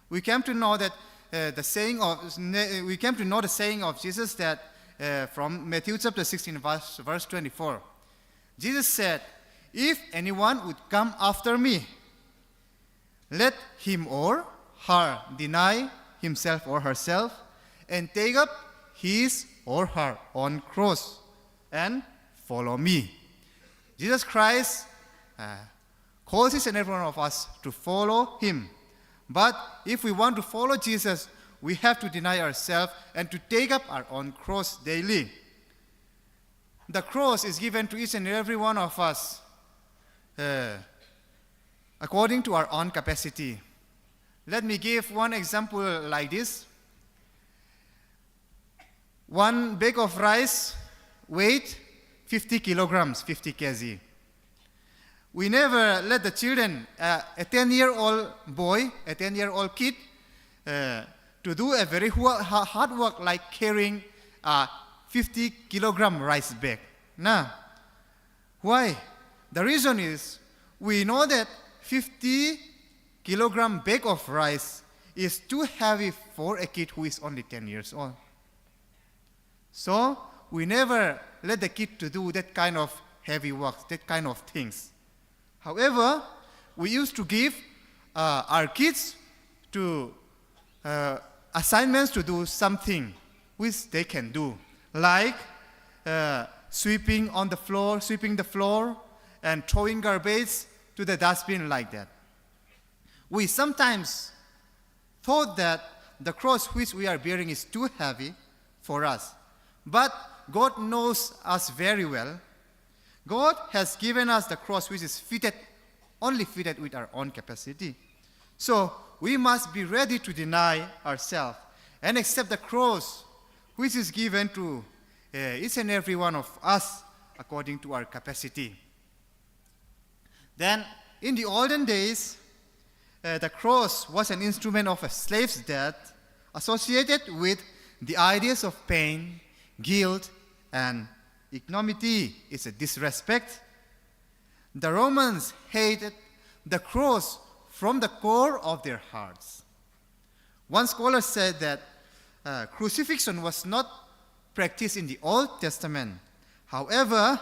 we came to know that uh, the saying of we came to know the saying of Jesus that uh, from Matthew chapter sixteen, verse, verse twenty-four. Jesus said, "If anyone would come after me, let him or her deny himself or herself and take up his or her own cross and follow me." Jesus Christ uh, calls each and every one of us to follow him. But if we want to follow Jesus, we have to deny ourselves and to take up our own cross daily. The cross is given to each and every one of us uh, according to our own capacity. Let me give one example like this. One bag of rice weight fifty kilograms, fifty K G. We never let the children, uh, a ten-year-old boy, a ten-year-old kid, uh, to do a very hard work like carrying a fifty kilogram rice bag. Nah, why? The reason is we know that fifty kilogram bag of rice is too heavy for a kid who is only ten years old. So we never let the kid to do that kind of heavy work, that kind of things. However, we used to give uh, our kids to uh, assignments to do something which they can do, like uh, sweeping on the floor, sweeping the floor, and throwing garbage to the dustbin, like that. We sometimes thought that the cross which we are bearing is too heavy for us. But God knows us very well. God has given us the cross which is fitted, only fitted with our own capacity. So we must be ready to deny ourselves and accept the cross which is given to uh, each and every one of us according to our capacity. Then, in the olden days, uh, the cross was an instrument of a slave's death, associated with the ideas of pain, guilt, and ignominy. It's a disrespect. The Romans hated the cross from the core of their hearts. One scholar said that uh, crucifixion was not practiced in the Old Testament. However,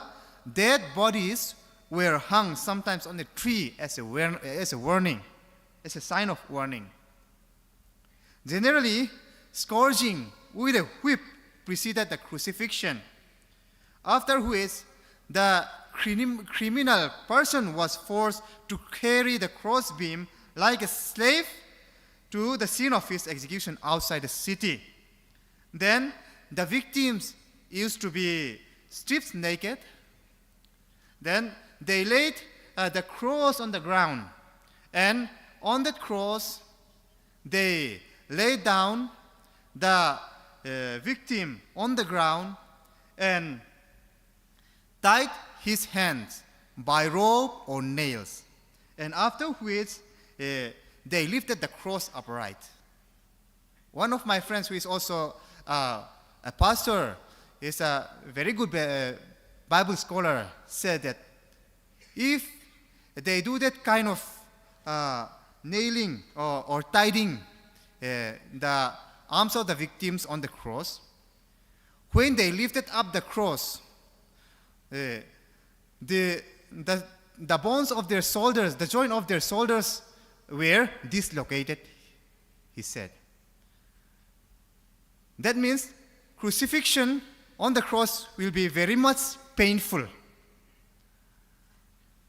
dead bodies were hung sometimes on a tree as a, war- as a warning, as a sign of warning. Generally, scourging with a whip preceded the crucifixion, after which the crim- criminal person was forced to carry the crossbeam like a slave to the scene of his execution outside the city. Then the victims used to be stripped naked. Then they laid uh, the cross on the ground, and on that cross, they laid down the uh, victim on the ground and tied his hands by rope or nails, and after which uh, they lifted the cross upright. One of my friends, who is also uh, a pastor, is a very good Bi- Bible scholar, said that if they do that kind of uh, nailing or, or tidying uh, the arms of the victims on the cross, when they lifted up the cross, uh, the, the, the bones of their shoulders, the joint of their shoulders were dislocated, he said. That means crucifixion on the cross will be very much painful.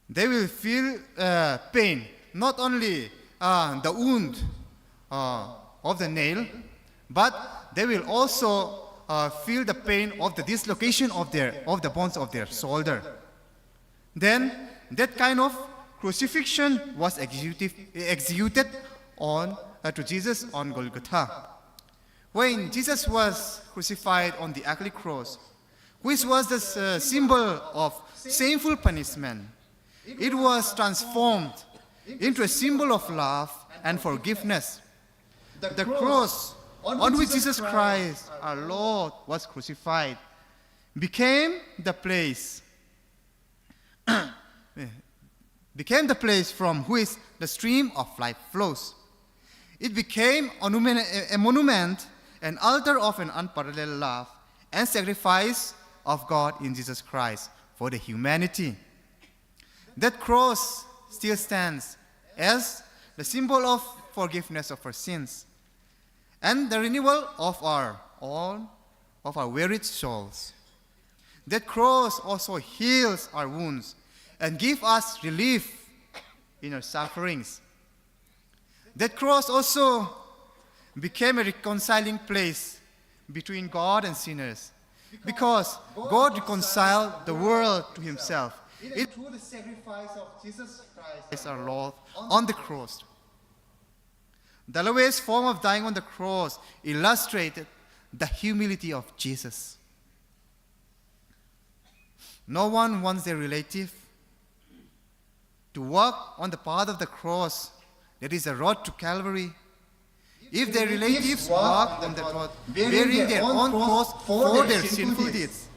They will feel uh, pain, not only uh, the wound uh, of the nail, but they will also uh, feel the pain of the dislocation of their of the bones of their shoulder. Then that kind of crucifixion was executive, executed on uh, to Jesus on Golgotha. When Jesus was crucified on the ugly cross, which was the uh, symbol of shameful punishment, it was transformed into a symbol of love and forgiveness. The cross on which Jesus Christ, our Lord, was crucified became the place became the place from which the stream of life flows. It became a monument, a monument, an altar of an unparalleled love and sacrifice of God in Jesus Christ for the humanity. That cross still stands as the symbol of forgiveness of our sins and the renewal of our all of our wearied souls. That cross also heals our wounds and gives us relief in our sufferings. That cross also became a reconciling place between God and sinners, because God reconciled the world to himself. It through the sacrifice of Jesus Christ our Lord on the cross. The lowest form of dying on the cross illustrated the humility of Jesus. No one wants their relative to walk on the path of the cross, that is the road to Calvary, If their relatives walk on the road bearing their own cross for their sinful deeds,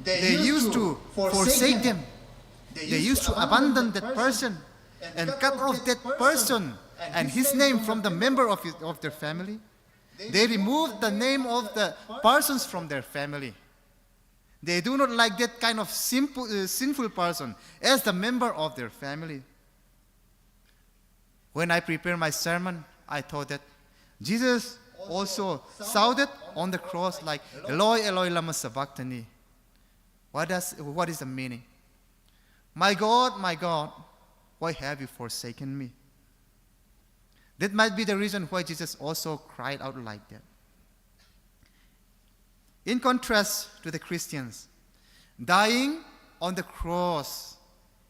they used to forsake them. They used to abandon that person and cut off that person and his name from the member of, his, of their family. They removed the name of the persons from their family. They do not like that kind of simple, uh, sinful person as the member of their family. When I prepare my sermon, I thought that Jesus also shouted on the cross like, "Eloi, Eloi, lama sabachthani?" What does, what is the meaning? "My God, my God, why have you forsaken me?" That might be the reason why Jesus also cried out like that. In contrast to the Christians, dying on the cross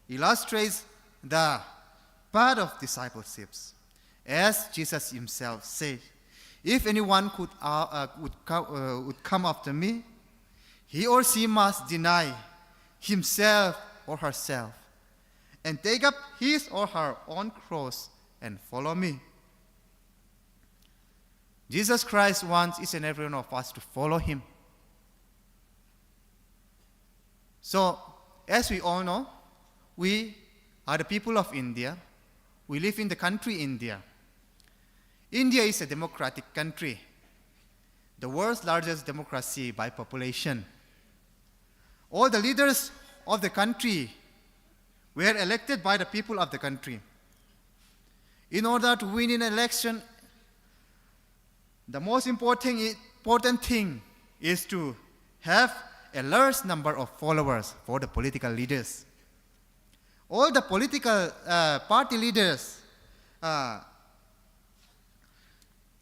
illustrates the path of discipleship. As Jesus himself said, "If anyone could, uh, uh, would, co- uh, would come after me, he or she must deny himself or herself and take up his or her own cross and follow me." Jesus Christ wants each and every one of us to follow him. So, as we all know, we are the people of India. We live in the country India. India is a democratic country, the world's largest democracy by population. All the leaders of the country were elected by the people of the country. In order to win an election, the most important, important thing is to have a large number of followers for the political leaders. All the political, uh, party leaders, uh,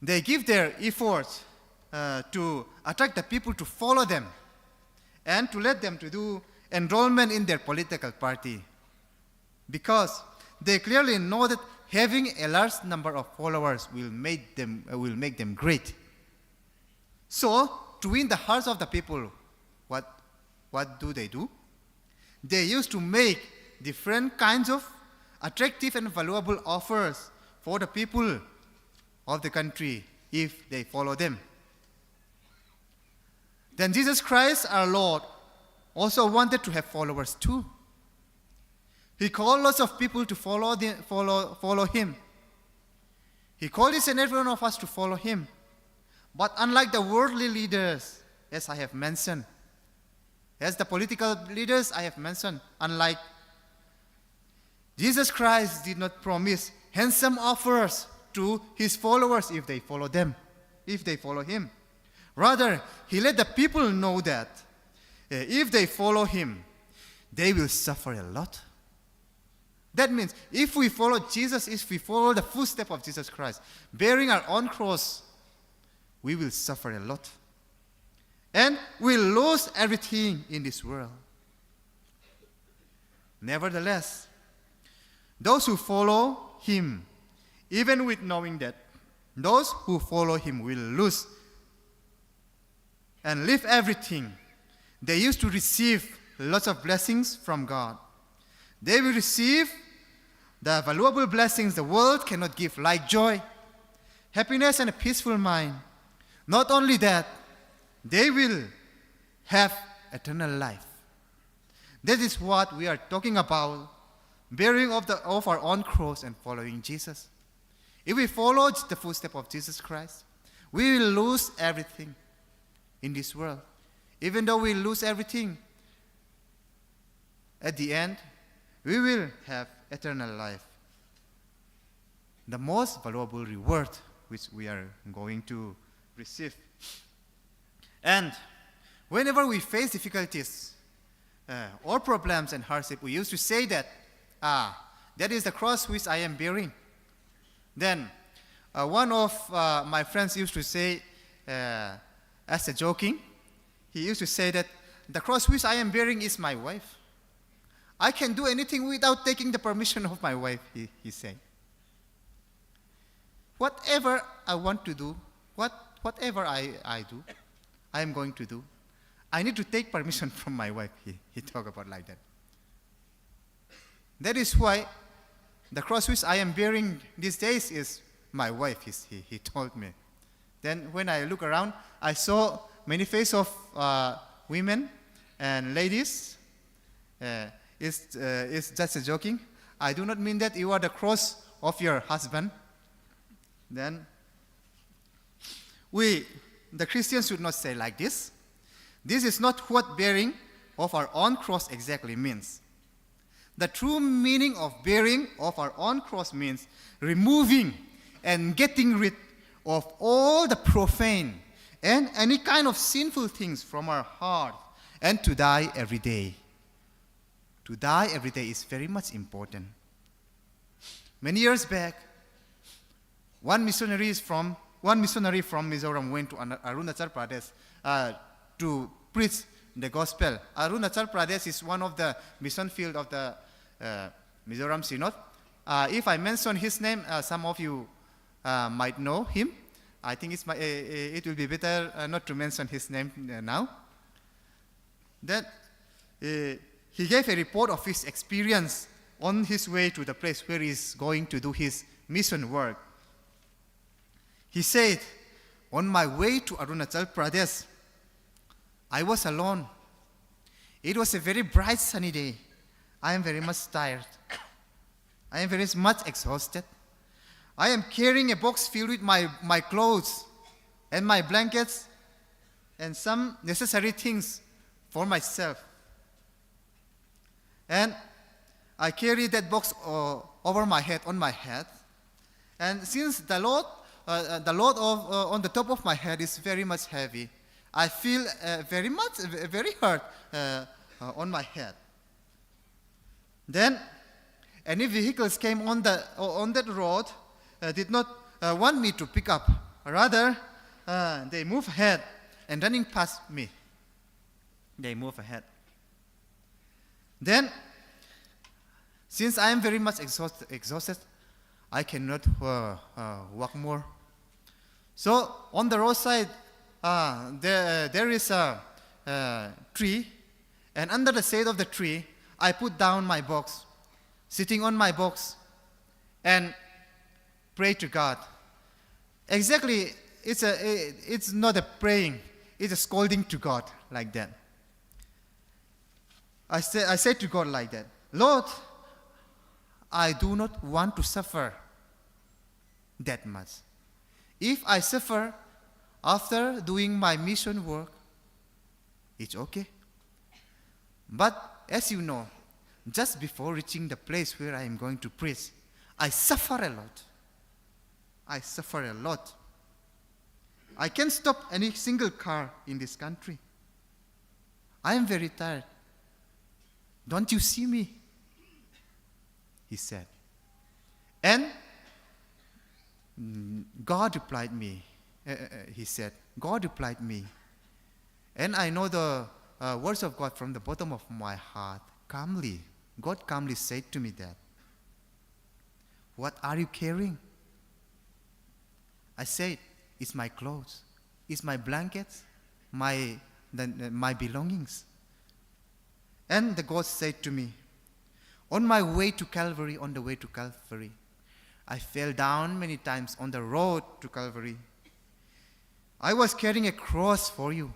they give their efforts, uh, to attract the people to follow them and to let them to do enrollment in their political party, because they clearly know that having a large number of followers will make them, uh, will make them great. So, to win the hearts of the people, what, what do they do? They used to make different kinds of attractive and valuable offers for the people of the country if they follow them. Then Jesus Christ, our Lord, also wanted to have followers too. He called lots of people to follow, the, follow, follow him. He called each and every one of us to follow him. But unlike the worldly leaders, as I have mentioned, as the political leaders I have mentioned, unlike Jesus Christ did not promise handsome offers to his followers if they follow them, if they follow him. Rather, he let the people know that, eh, if they follow him, they will suffer a lot. That means, if we follow Jesus, if we follow the footstep of Jesus Christ, bearing our own cross, we will suffer a lot. And we'll lose everything in this world. Nevertheless, those who follow him, even with knowing that those who follow him will lose and leave everything, they used to receive lots of blessings from God. They will receive the valuable blessings the world cannot give, like joy, happiness, and a peaceful mind. Not only that, they will have eternal life. That is what we are talking about, bearing of, the, of our own cross and following Jesus. If we follow the footstep of Jesus Christ, we will lose everything in this world. Even though we lose everything, at the end, we will have eternal life, the most valuable reward which we are going to receive. And whenever we face difficulties, uh, or problems and hardship, we used to say that, "Ah, that is the cross which I am bearing." Then, uh, one of, uh, my friends used to say, uh, as a joking, he used to say that, "The cross which I am bearing is my wife. I can do anything without taking the permission of my wife," he, he said. "Whatever I want to do, what, whatever I, I do, I am going to do. I need to take permission from my wife," he, he talked about like that. That is why the cross which I am bearing these days is my wife, he, he, he told me. Then when I look around, I saw many faces of uh, women and ladies. Uh, it's, uh, it's just a joking. I do not mean that you are the cross of your husband. Then we, the Christians, should not say like this. This is not what bearing of our own cross exactly means. The true meaning of bearing of our own cross means removing and getting rid of all the profane and any kind of sinful things from our heart and to die every day. To die every day is very much important. Many years back, one missionary is from one missionary from Mizoram went to Ana- Arunachal Pradesh uh, to preach the gospel. Arunachal Pradesh is one of the mission field of the uh, Mizoram Synod. Uh, if I mention his name, uh, some of you uh, might know him. I think it's my, uh, uh, it will be better uh, not to mention his name uh, now. Then uh, he gave a report of his experience on his way to the place where he is going to do his mission work. He said, "On my way to Arunachal Pradesh, I was alone. It was a very bright sunny day. I am very much tired. I am very much exhausted. I am carrying a box filled with my, my clothes and my blankets and some necessary things for myself. And I carry that box uh, over my head, on my head. And since the load, uh, uh, the load of, uh, on the top of my head is very much heavy, I feel uh, very much, uh, very hurt uh, uh, on my head." Then, any vehicles came on the uh, on that road uh, did not uh, want me to pick up. Rather, uh, they move ahead and running past me. They move ahead. Then, since I am very much exhausted, exhausted I cannot uh, uh, walk more. So on the roadside, uh, there, there is a, a tree, and under the shade of the tree, I put down my box, sitting on my box, and pray to God. Exactly, it's a, it's not a praying; it's a scolding to God like that. I say, I said to God like that, "Lord, I do not want to suffer that much. If I suffer after doing my mission work, it's okay. But as you know, just before reaching the place where I am going to preach, I suffer a lot. I suffer a lot. I can't stop any single car in this country. I am very tired. Don't you see me?" He said. And mm, God replied me, uh, uh, he said, "God replied me. And I know the uh, words of God from the bottom of my heart. Calmly, God calmly said to me that, 'What are you carrying?' I said, 'It's my clothes, it's my blankets, my, the, my belongings.' And the God said to me, 'On my way to Calvary, on the way to Calvary, I fell down many times on the road to Calvary. I was carrying a cross for you.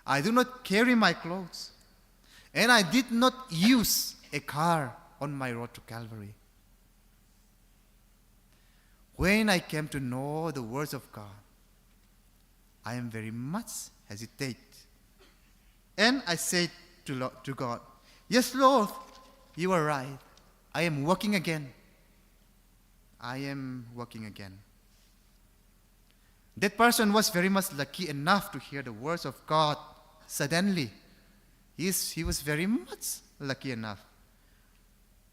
I do not carry my clothes, and I did not use a car on my road to Calvary.' When I came to know the words of God, I am very much hesitate. And I said to, Lo- to God, 'Yes, Lord, you are right. I am walking again. I am walking again.'" That person was very much lucky enough to hear the words of God suddenly. He, is, he was very much lucky enough,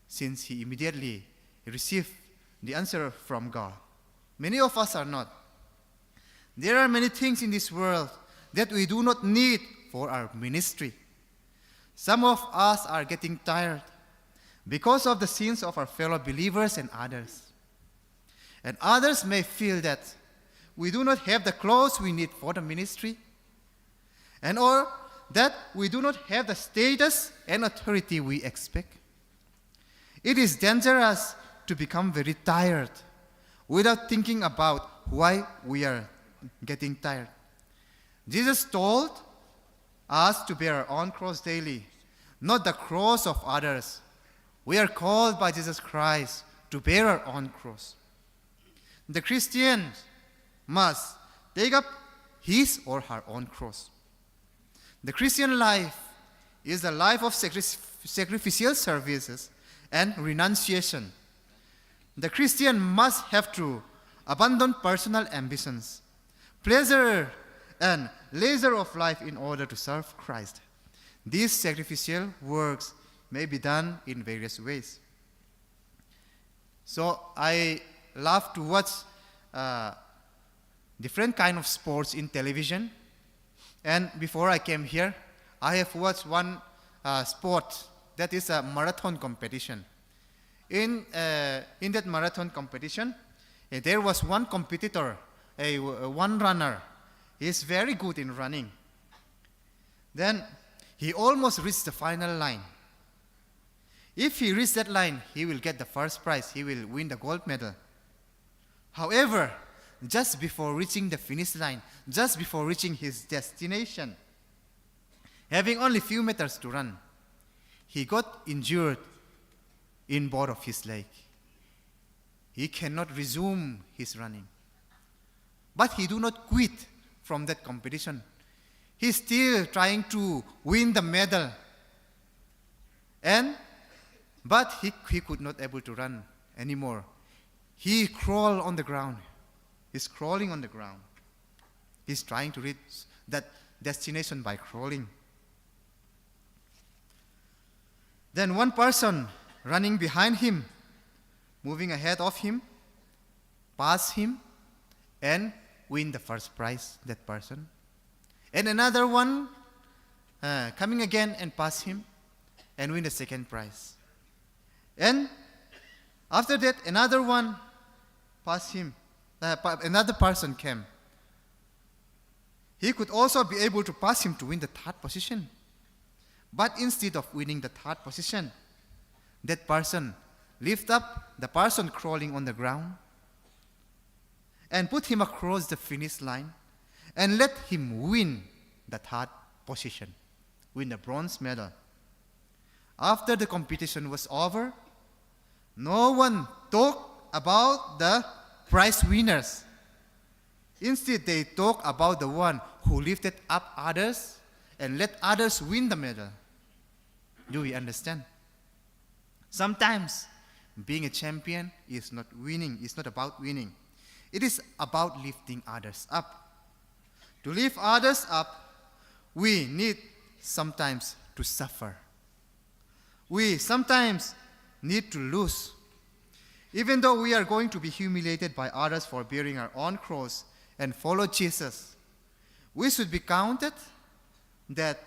since he immediately received the answer from God. Many of us are not. There are many things in this world that we do not need for our ministry. Some of us are getting tired because of the sins of our fellow believers and others. And others may feel that we do not have the clothes we need for the ministry, and or that we do not have the status and authority we expect. It is dangerous to become very tired without thinking about why we are getting tired. Jesus told us to bear our own cross daily, not the cross of others. We are called by Jesus Christ to bear our own cross. The Christian must take up his or her own cross. The Christian life is a life of sacri- sacrificial services and renunciation. The Christian must have to abandon personal ambitions, pleasure, and leisure of life in order to serve Christ. These sacrificial works may be done in various ways. So I love to watch uh, different kind of sports in television. And before I came here, I have watched one uh, sport that is a marathon competition. In, uh, in that marathon competition, uh, there was one competitor, a, a one runner. He is very good in running. Then he almost reached the final line. If he reaches that line, he will get the first prize. He will win the gold medal. However, just before reaching the finish line, just before reaching his destination, having only few meters to run, he got injured in both of his leg. He cannot resume his running. But he do not quit from that competition. He's still trying to win the medal. And but he, he could not able to run anymore. He crawled on the ground. He's crawling on the ground. He's trying to reach that destination by crawling. Then one person running behind him, moving ahead of him, pass him and win the first prize, that person. And another one uh, coming again and pass him and win the second prize. And after that, another one pass him, uh, pa- another person came. He could also be able to pass him to win the third position. But instead of winning the third position, that person lift up the person crawling on the ground and put him across the finish line and let him win the third position, win the bronze medal. After the competition was over, no one talked about the prize winners. Instead, they talk about the one who lifted up others and let others win the medal. Do we understand? Sometimes being a champion is not winning, it's not about winning. It is about lifting others up. To lift others up, we need sometimes to suffer. We sometimes need to lose. Even though we are going to be humiliated by others for bearing our own cross and follow Jesus, we should be counted that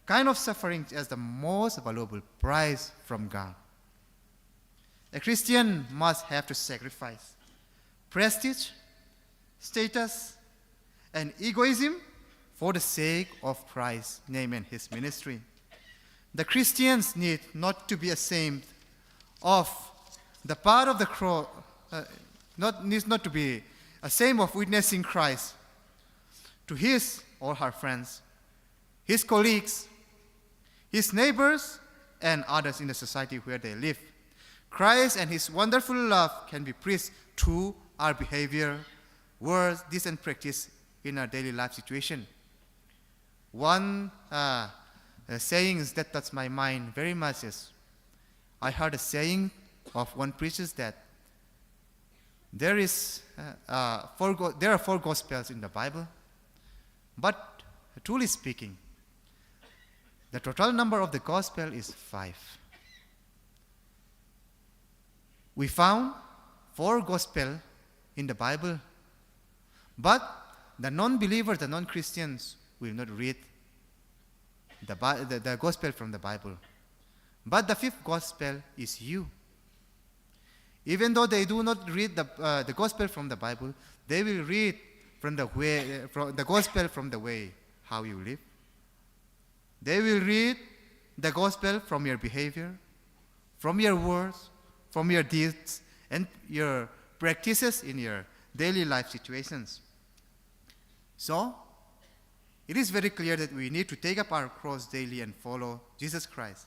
kind of suffering as the most valuable prize from God. A Christian must have to sacrifice prestige, status, and egoism for the sake of Christ's name and his ministry. The Christians need not to be ashamed of the part of the cross, uh, not, needs not to be ashamed of witnessing Christ to his or her friends, his colleagues, his neighbors, and others in the society where they live. Christ and his wonderful love can be preached through our behavior, words, deeds, and practice in our daily life situation. One uh, uh, saying that touched my mind very much is, I heard a saying of one preacher that there is uh, uh, four go- there are four gospels in the Bible, but truly speaking, the total number of the gospel is five. We found four gospel in the Bible, but the non-believers, the non-Christians, will not read the, Bi- the, the gospel from the Bible. But the fifth gospel is you. Even though they do not read the, uh, the gospel from the Bible, they will read from the way, uh, from the gospel from the way how you live. They will read the gospel from your behavior, from your words, from your deeds, and your practices in your daily life situations. So, it is very clear that we need to take up our cross daily and follow Jesus Christ.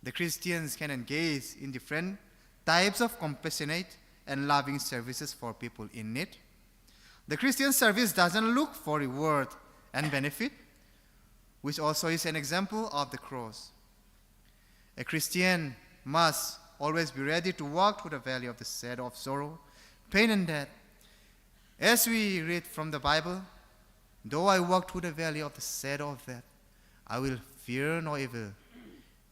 The Christians can engage in different types of compassionate and loving services for people in need. The Christian service doesn't look for reward and benefit, which also is an example of the cross. A Christian must always be ready to walk through the valley of the shadow of sorrow, pain, and death. As we read from the Bible, "Though I walk through the valley of the shadow of death, I will fear no evil,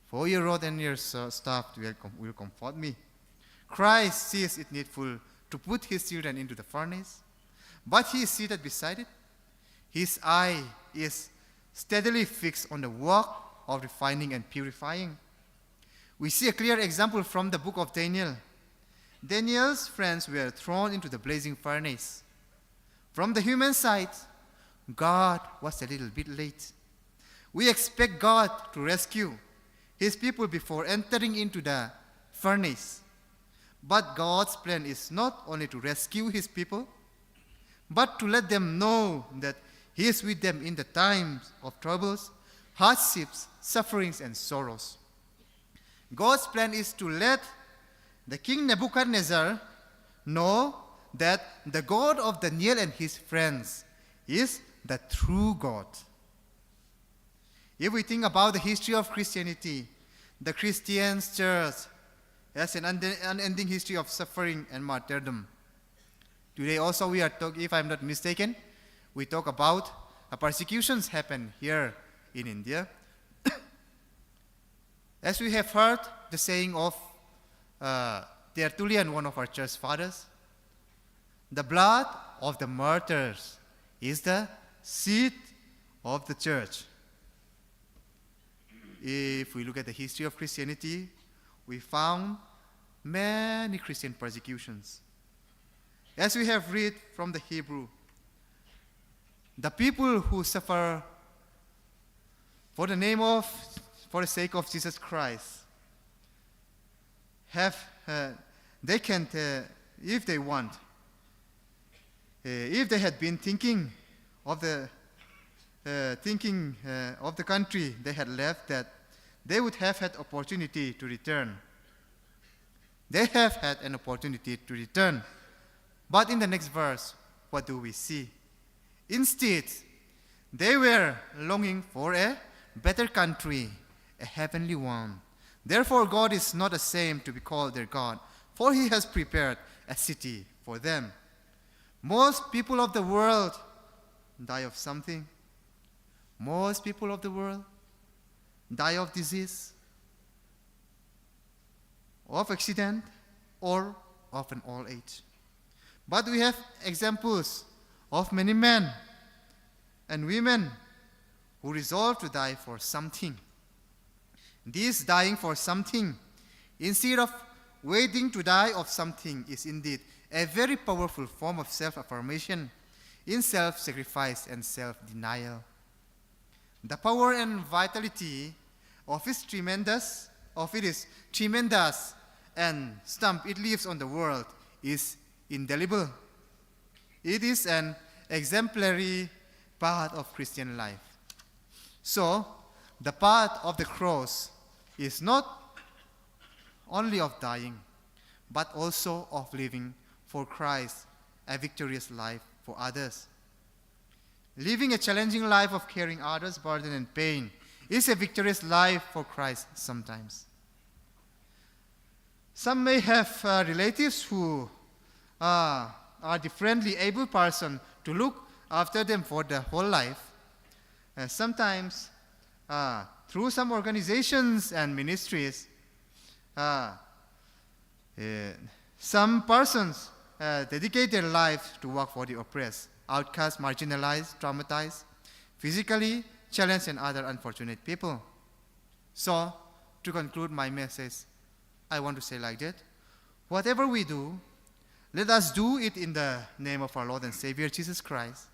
for your rod and your s- staff will, com- will comfort me." Christ sees it needful to put his children into the furnace, but he is seated beside it. His eye is steadily fixed on the work of refining and purifying. We see a clear example from the book of Daniel. Daniel's friends were thrown into the blazing furnace. From the human side, God was a little bit late. We expect God to rescue his people before entering into the furnace. But God's plan is not only to rescue his people, but to let them know that he is with them in the times of troubles, hardships, sufferings, and sorrows. God's plan is to let the king Nebuchadnezzar know that the God of Daniel and his friends is the true God. If we think about the history of Christianity, the Christian church has an unde- unending history of suffering and martyrdom. Today also we are talk, if I'm not mistaken, we talk about uh, persecutions happen here in India. As we have heard the saying of uh, Tertullian, one of our church fathers, "The blood of the martyrs is the seed of the church." If we look at the history of Christianity, we found many Christian persecutions. As we have read from the Hebrew, the people who suffer for the name of, for the sake of Jesus Christ, have, uh, they can, uh, if they want, uh, if they had been thinking of the, uh, thinking uh, of the country they had left, that they would have had opportunity to return. They have had an opportunity to return. But in the next verse, what do we see? Instead, they were longing for a better country, a heavenly one. Therefore, God is not ashamed to be called their God, for he has prepared a city for them. Most people of the world die of something. Most people of the world die of disease, of accident, or of an old age. But we have examples of many men and women who resolve to die for something. This dying for something, instead of waiting to die of something, is indeed a very powerful form of self-affirmation in self-sacrifice and self-denial. The power and vitality of its tremendous, of it is tremendous, and stamp it leaves on the world is indelible. It is an exemplary part of Christian life. So, the path of the cross is not only of dying, but also of living for Christ, a victorious life for others. Living a challenging life of carrying others' burden and pain is a victorious life for Christ sometimes. Some may have uh, relatives who uh, are differently able person to look after them for their whole life. Uh, sometimes, uh, through some organizations and ministries, uh, uh, some persons uh, dedicate their life to work for the oppressed, outcast, marginalized, traumatized, physically challenged, and other unfortunate people. So, to conclude my message, I want to say like that: whatever we do, let us do it in the name of our Lord and Savior Jesus Christ,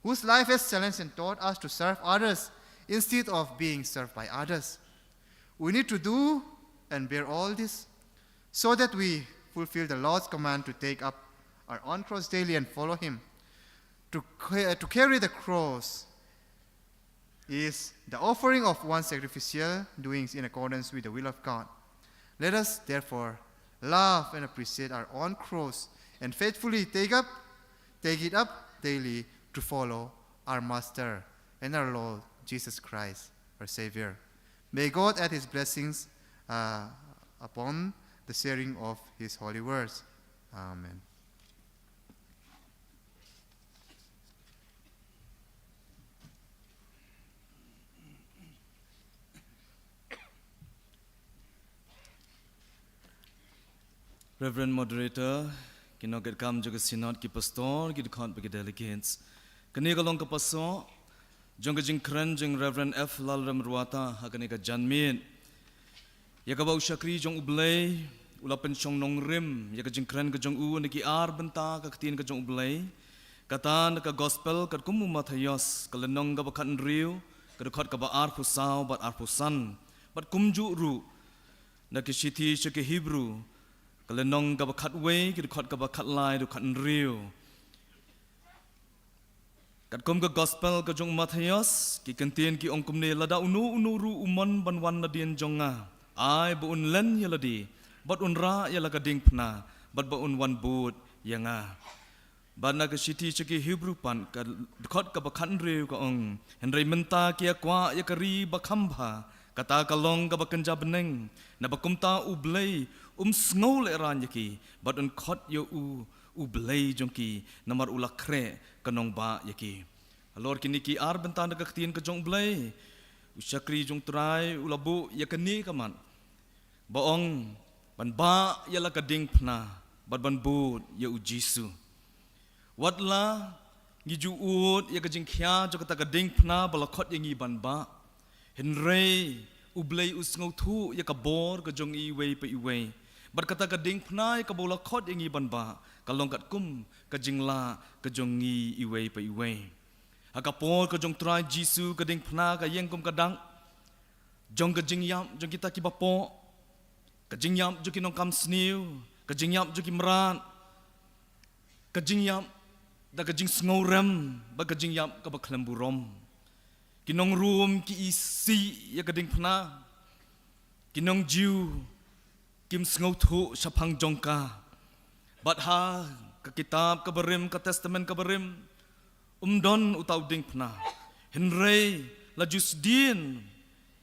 whose life has challenged and taught us to serve others instead of being served by others. We need to do and bear all this so that we fulfill the Lord's command to take up our own cross daily and follow Him. To, ca- to carry the cross is the offering of one's sacrificial doings in accordance with the will of God. Let us therefore love and appreciate our own cross and faithfully take up, take it up daily to follow our Master and our Lord Jesus Christ, our Savior. May God add His blessings uh, upon the sharing of His holy words. Amen. Reverend Moderator, ki nongkit kam jong ka Synod, ki Pastor, ki dkhot bad ki delegates. Kane ka long ka paso jong ka jingkren jong Reverend F Lalrem Ruata ha kane ka janmiet. Ïa kaba u shakri jong U Blei u la pynshong nongrim ïa ka jingkren ka jong u na ki ar bynta ka ktien ka jong U Blei. Kata na ka Gospel katkum u Mathaios, ka lynnong kaba khathynriew, ka dkhot kaba arphew saw bad arphew san. Bad kumjuh ruh na ka shithi sha ki Hebru, ka lynnong kaba khatwei, ka dkhot kaba khatlai haduh khathynriew. Katkum ka Gospel ka jong u Mathaios, ki kyntien ki ong kumne: Lada uno uno ruh u mon ban wan nadien jong nga, ai ba un len ïa lade bad un rah ïa la ka diengphna bad ba un wan bud ïa nga. Bad na ka shithi sha ki Hebru pat, ka dkhot kaba khathynriew ka ong: Hynrei mynta ki ïa kwah ïa ka ri ba kham bha, kata ka long kaba kynja bneng. Naba kumta U Blei um sngewlehraiñ ïa ki bad un khot ïa u U Blei jong ki, namar u la khreh ka nongbah ïa ki. Halor kine ki ar bynta na ka ktien ka jong U Blei, u shakri jong U Trai u la buh ïa kane ka mat ba ong ban bah ïa la ka diengphna bad ban bud ïa U Jisu. Wat la ngi ju ud ïa ka jingkhia jong kata ka diengphna ba la khot ïa ngi ban bah, hynrei U Blei u sngewthuh ïa ka bor ka jong ngi iwei pa iwei. Bad kata ka diengphna ïa kaba u la khot ïa ngi ban bah ka long katkum ka jinglah ka jong ngi iwei pa iwei. Ha ka por ka jong U Trai Jisu, ka diengphna ka ïeng kum ka dak jong ka jingïap jong kita kiba poh, ka jingïap jong ki nongkam sniew, ka jingïap jong ki mrad, ka jingïap da ka jingsngewrem bad ka jingïap kaba khlem burom. Ki nong Rom ki isih ïa ka diengphna, ki nong Jiw kim sngewthuh shaphang jong ka. Bad ha ka kitab kaba rim, ka Testament kaba rim, um don uta u diengphna. Hynrei la ju sdien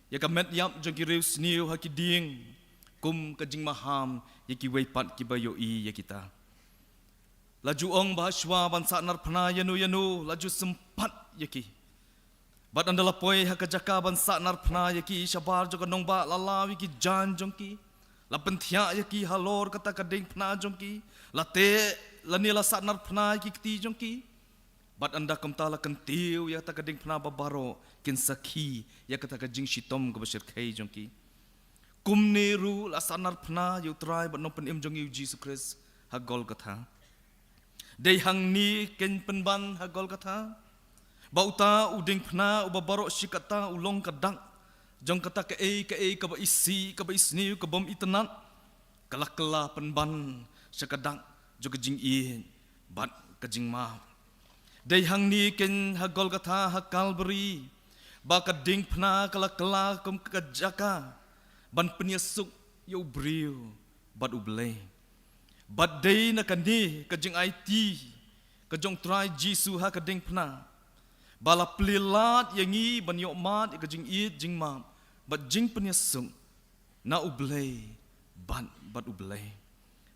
ïa ka met ïap jong ki riewsniew ha ki dieng kum ka jingmaham ïa kiwei pat kiba ïohi ïa kita. La ju ong ba ha shuwa ban sahnarphna ïano ïano, la ju sympat ïa ki. Bad ynda la poi ha ka jaka ban sahnarphna ïa ki, shabar jong ka nongbah la law ïa ki jaiñ jong ki, la pynthiah ïa ki halor kata ka diengphna jong ki, la teh lane la sahnarphna ïa ki kti jong ki. Bad ynda kumta la kyntiew ïa kata ka diengphna ba baroh kin sakhi ïa kata ka jingshitom kaba shyrkhei jong ki. Kumne ruh la sahnarphna ïa U Trai bad Nongpynim jong ngi U Jisu Khrist ha Golgotha. Dei hangne keiñ pynban ha Golgotha ba uta u diengphna uba baroh shi katta u long ka dak jong kata kaei kaei kaba isih, kaba isniew, ka bym itynnad, ka la kylla pynban sha ka dak jong ka jingïeit bad ka jingmap. Dei hangne keiñ ha Golgotha, ha Kalbari, ba ka diengphna ka la kylla kum ka jaka ban pynïasuk ïa u briew bad U Blei. Bad dei na kane ka jingaiti ka jong U Trai Jisu ha ka diengphna ba la plie lad ïa ngi ban ïohmad ïa ka jingïeit jingmap bad jingpynïasuk na U Blei bad bad U Blei.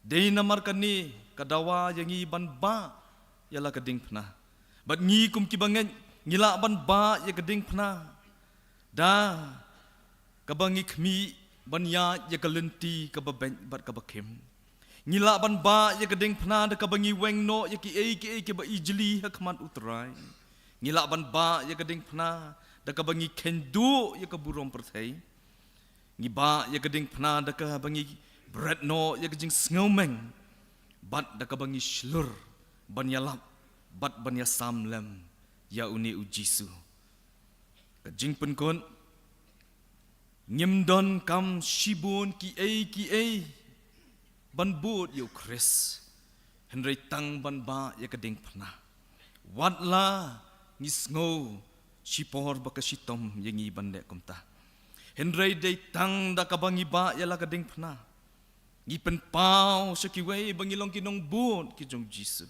Dei namar kane ka dawa ïa ngi ban bah ïa la ka diengphna. Bad ngi kum kiba ngeit ngi lah ban bah ïa ka diengphna da kaba ngi khmih ban ïaid ïa ka lynti kaba beit bad kaba khim. Ngi lah ban bah ïa ka diengphna da kaba ngi weng noh ïa kiei kiei kiba ijli ha khmat U Trai. Ngi lah ban bah ïa ka diengphna da kaba ngi kheiñ duh ïa ka burom pyrthei. Ngi bah ïa ka diengphna da kaba ngi bret noh ïa ka jingsngewmeng bad da kaba ngi shlur ban ïalap bad ban ïasam lem ïa une U Jisu. Ka jingpynkut, ngim donkam shibun kiei kiei ban bud ïa u Khrist, hynrei tang ban bah ïa ka diengphna. Wat la ngi sngew shipor ba ka shitom ïa ngi ban leh kumta, hynrei dei tang da kaba ngi bah ïa la ka diengphna, ngi pynpaw sha kiwei ba ngi long ki nongbud ki jong u Jisu.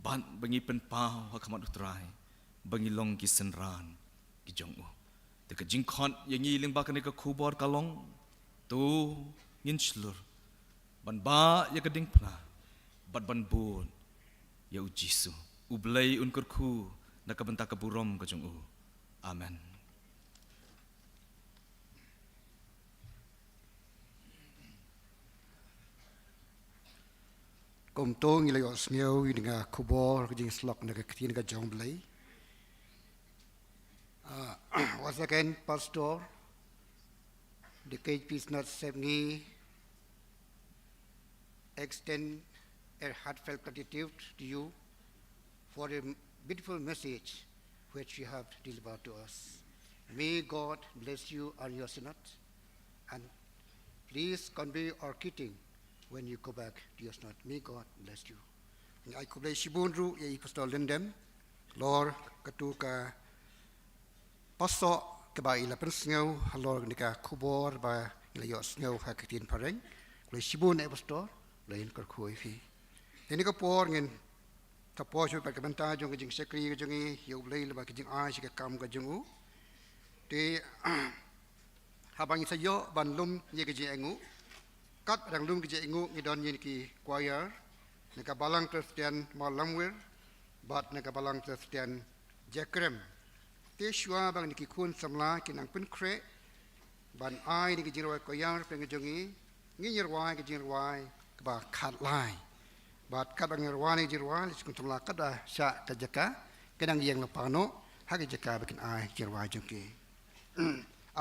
Bad ba ngi pynpaw ha khmat u Trai ba ngi long ki synran ki jong u. Te ka jingkhot ïa ngi lyngba kane ka khubor ka long, to ngin shlur ban bah ïa ka diengphna bad ban bud ïa u Jisu. U Blei un kyrkhu na ka bynta ka burom ka jong u. Amen. Kumto ngi la ïohsngew ïa ka khubor ka jingïasyllok na ka ktien ka jong u Blei. Ah, once again, Pastor, the K P Synod Sepngi extend a heartfelt gratitude to you for a beautiful message which you have delivered to us. May God bless you and your synod, and please convey our greeting when you go back to your synod. May God bless you. Ngi ai khublei shibun ruh ïa i Pastor Lyndon halor katu ka pasoh kaba i la pynsngew halor kane ka khubor ba ngi la ïohsngew ha ka ktien phareng. Khublei shibun eh Pastor, Blei un kyrkhu ïa phi. Te ha kane ka por ngin sa poi sha ka bynta jong ka jingshakri ka jong ngi ïa u Blei lyngba ka jingai sha ka kam ka jong u. Te haba ngi sa ïoh ban lum ïa ka jingainguh, kat ba dang lum ka jingainguh ngi don ïa ki choir na ka Balang Khristan Mawlamwir bad na ka Balang Khristan Jakrem. Te shuwa ba ngi ki khun samla kin nang pynkhreh ban ai ïa ka jingrwai choir pyrshah ka jong ngi, ngin ïa rwai ka jingrwai kaba khatlai. Bad katba ngi rwai ïa ka jingrwai, leit ki khun samla katba shah ka jaka, kin nang ïeng lypa noh ha ka jaka ba kin ai ka jingrwai jong ki.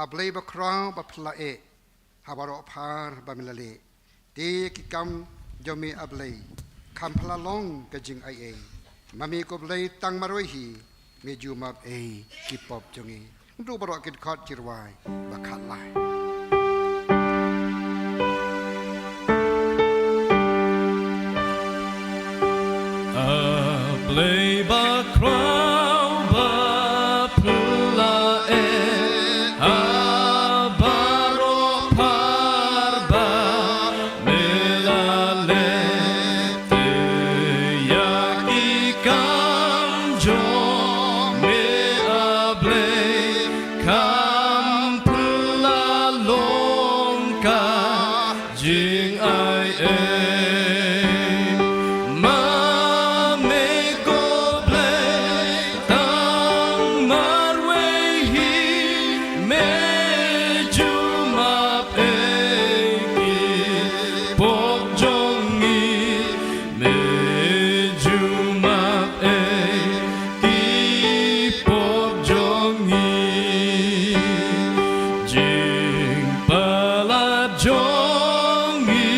A Blei bakhraw baphylla eh, ha baroh phar ba me la leh. Te ki kam jong me A Blei, kham phylla long ka jingaiei. Ma me ko Blei tang marwei hi, me ju map ei ki pop jong ngi. Ngin ïa baroh ki dkhot jingrwai ba khatlai. A Blei bakhraw baphylla eh, ha baroh phar ba me la leh, te ïa ki kam jong me A Blei, kham phylla long ka jingaiei. Ma me ko Blei tang marwei hi, me ju map ei ki pop jong ngi, me ju map ei ki pop jong ngi. Jingpalat jong ngi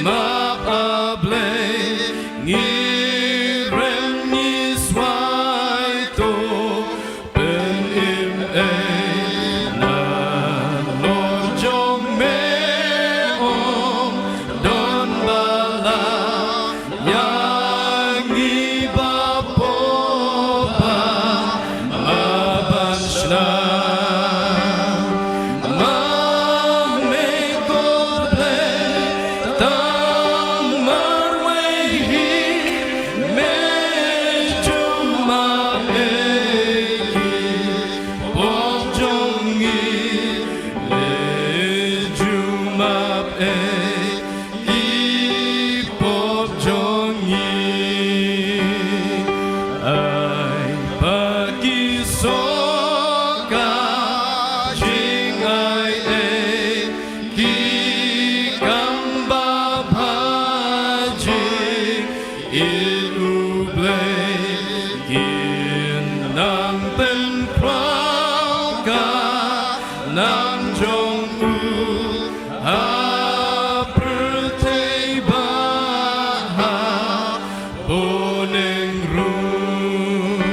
map A Blei, ngi rem ngi swai to pynim ei, na nor jong me ym don ba la ïa ngi ba pop ba ma ban shna. Ma me ko Blei tang marwei hi, me ju map ei ki pop jong ngi, me ju map ei ki pop jong ngi. Ai ba ki soh ka jingaiei, ki kam babha jingïeit U Blei, kin nang pynkhraw ka nam jong u ha pyrthei bad ha bneng ruh.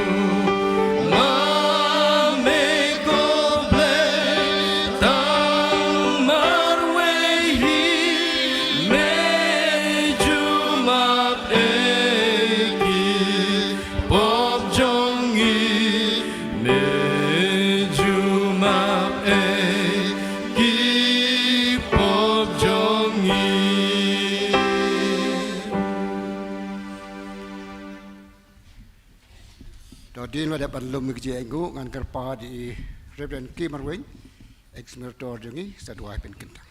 Ma me ko Blei tang marwei hi, me Hadien ba dep ban lum ïa ka jingaiñguh, ngan kyrpad ïa i Reverend K. Marwein, ex-Minister jong ngi, sa duwai pynkyntang.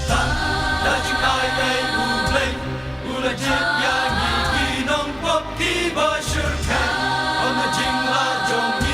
Tang da jingaiei U Blei u la jied ïa ngi ki nongpop kiba shyrkhei. Ong ka jingleh jong ngi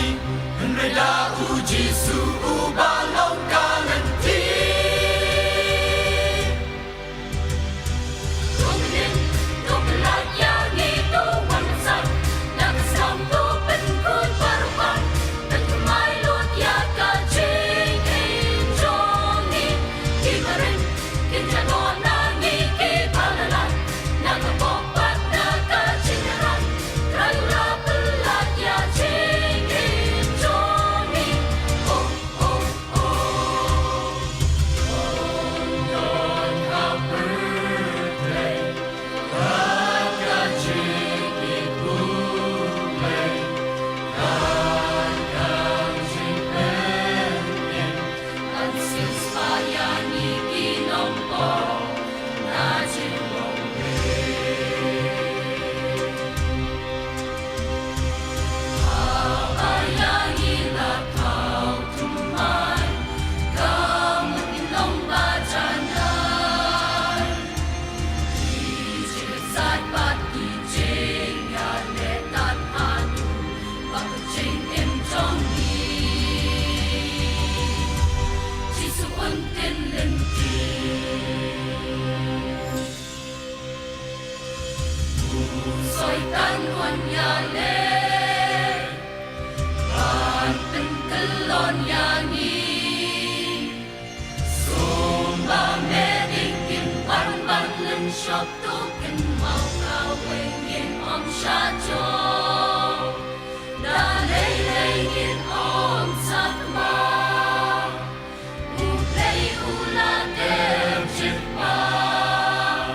Kan wan ïaleh ban pynkyllon ïa ngi. Sumba me dei ngin wan ban lynshop, to kynmaw kawei ngin ym shah jop. Da lei lei ngin ym sah tmai. U Blei u la dep jingpang.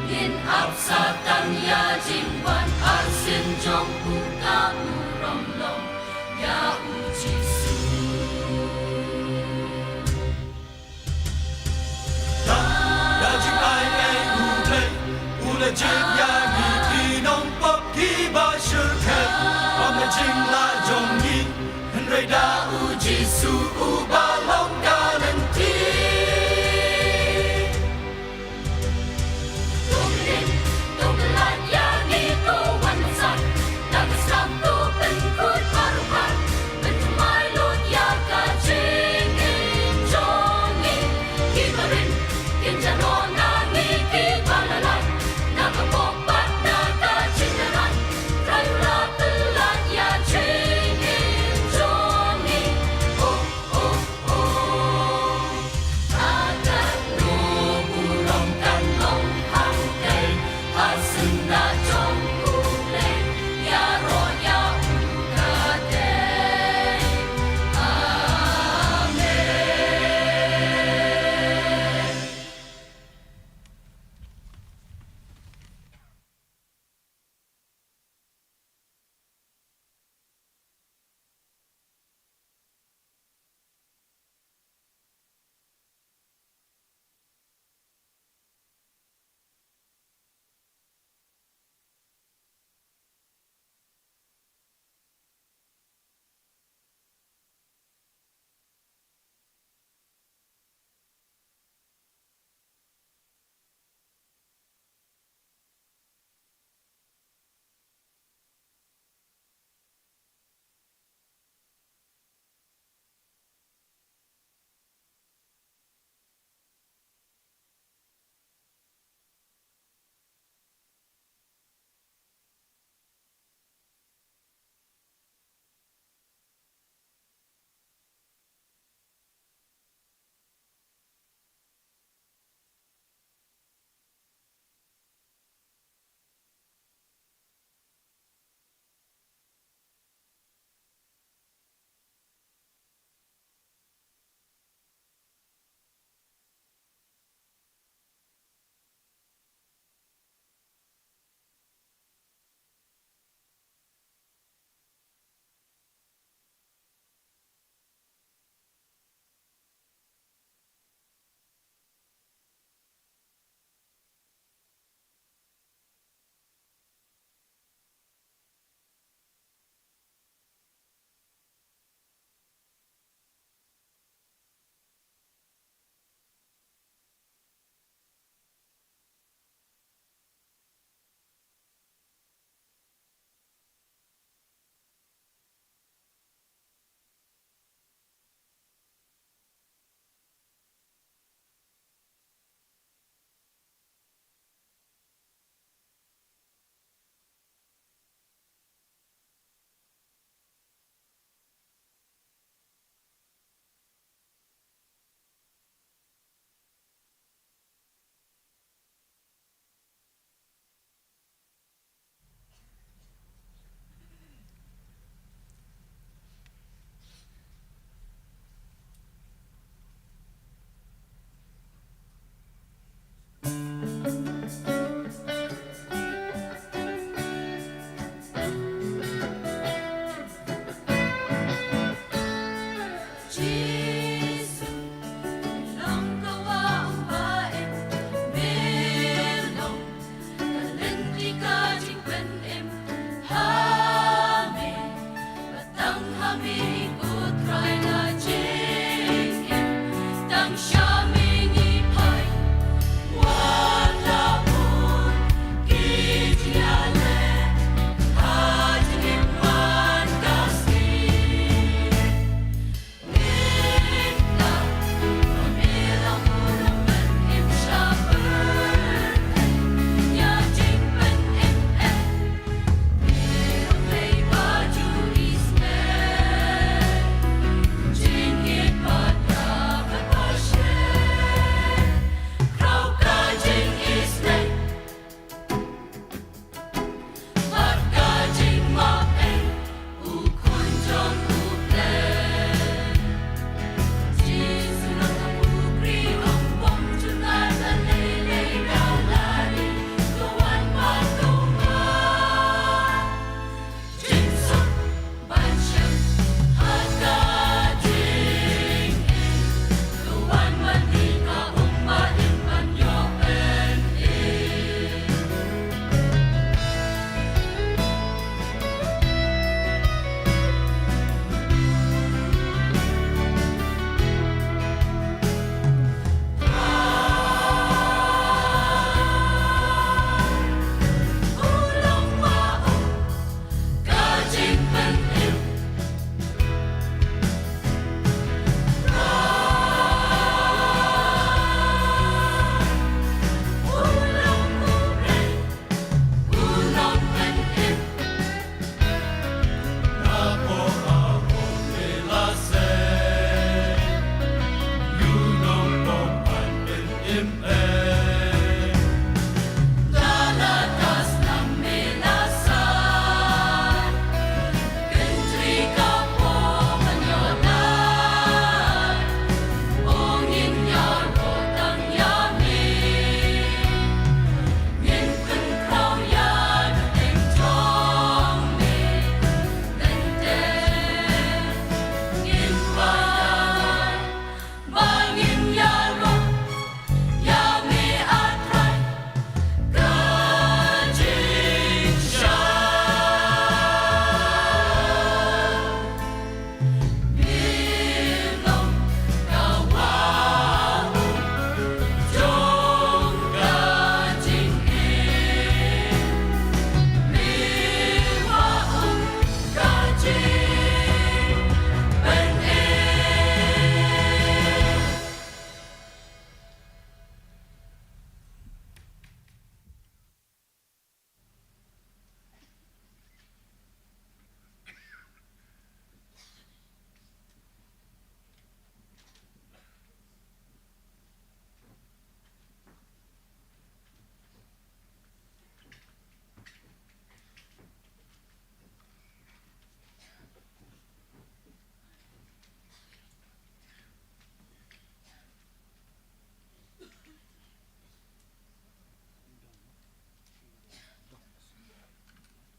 Ngin ap sa tang ïa jingwan arsien jong u, ka burom long ïa u Jisu. Da, da jingai ei u Blei u la jied ïa ngi ki nongpop kiba shyrkhei. Ym da jinglah jong ngi, hynrei da u Jisu uba long ka lynti. To ngin, to ngin lait ïa ngi, to wan sah. Da ka sdang to pynkhuid baroh ar, pynthymmai lut ïa ka jingim jong ngi. Kiba rit kin ïaroh na ngi, kiba la lait na ka pop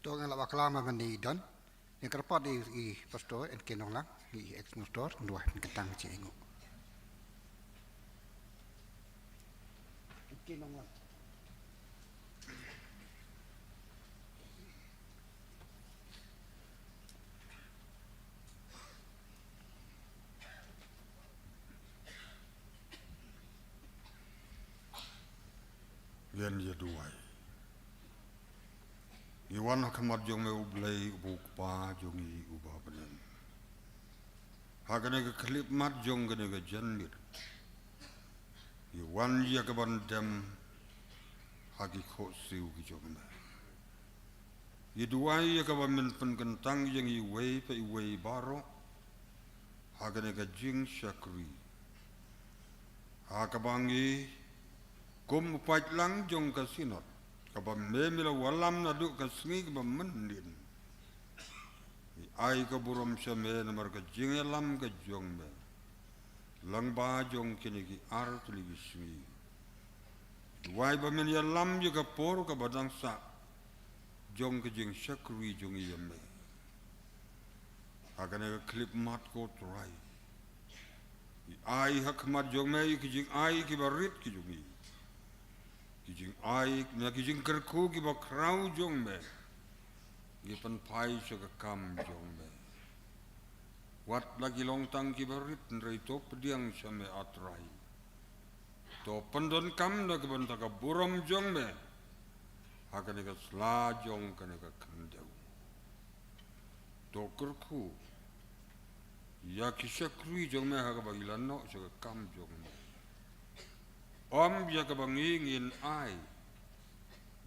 To nga la bakla ma mani don. Nga kyrpad i, i pastor N K Nonglang, i ex pastor, nduah pynkyntang chi ingu. N K Nonglang. Ngan ïa duwai. Ngi wan ha khmat jong me U Blei uba u Kpa jong ngi uba ha bneng. Ha kane ka khyllipmat jong kane ka janmiet, ngi wan ïa ka ban dem ha ki khohsiew ki jong me. Ngi duwai ïa kaba men pynkyntang ïa ngi iwei pa iwei baroh ha kane ka jingshakri. Ha kaba ngi kum u paidlang jong ka Synod, kaba me me la wallam naduh ka sngi kaba mynnin. Ngi ai ka burom sha me namar ka jingïalam ka jong me lyngba jong kine ki ar tylli ki sngi. Duwai ba men ïalam ïa ka por kaba dang sah jong ka jingshakri jong ngi ïa me. Ha kane ka khyllipmat ko Trai, ngi ai ha khmat jong me ïa ki jingai kiba rit ki jong ngi. Ki jingai na ki jingkyrkhu kiba khraw jong me, ngi pynphai sha ka kam jong me. Wat la ki long tang kiba rit, hynrei to pdiang sha me, A Trai. To pyndonkam da ka bynta ka burom jong me ha kane ka sla jong kane ka khyndew. To kyrkhu ïa ki shakri jong me ha kaba ngi la noh sha ka kam jong me. Ym ïa kaba ngi ngin ai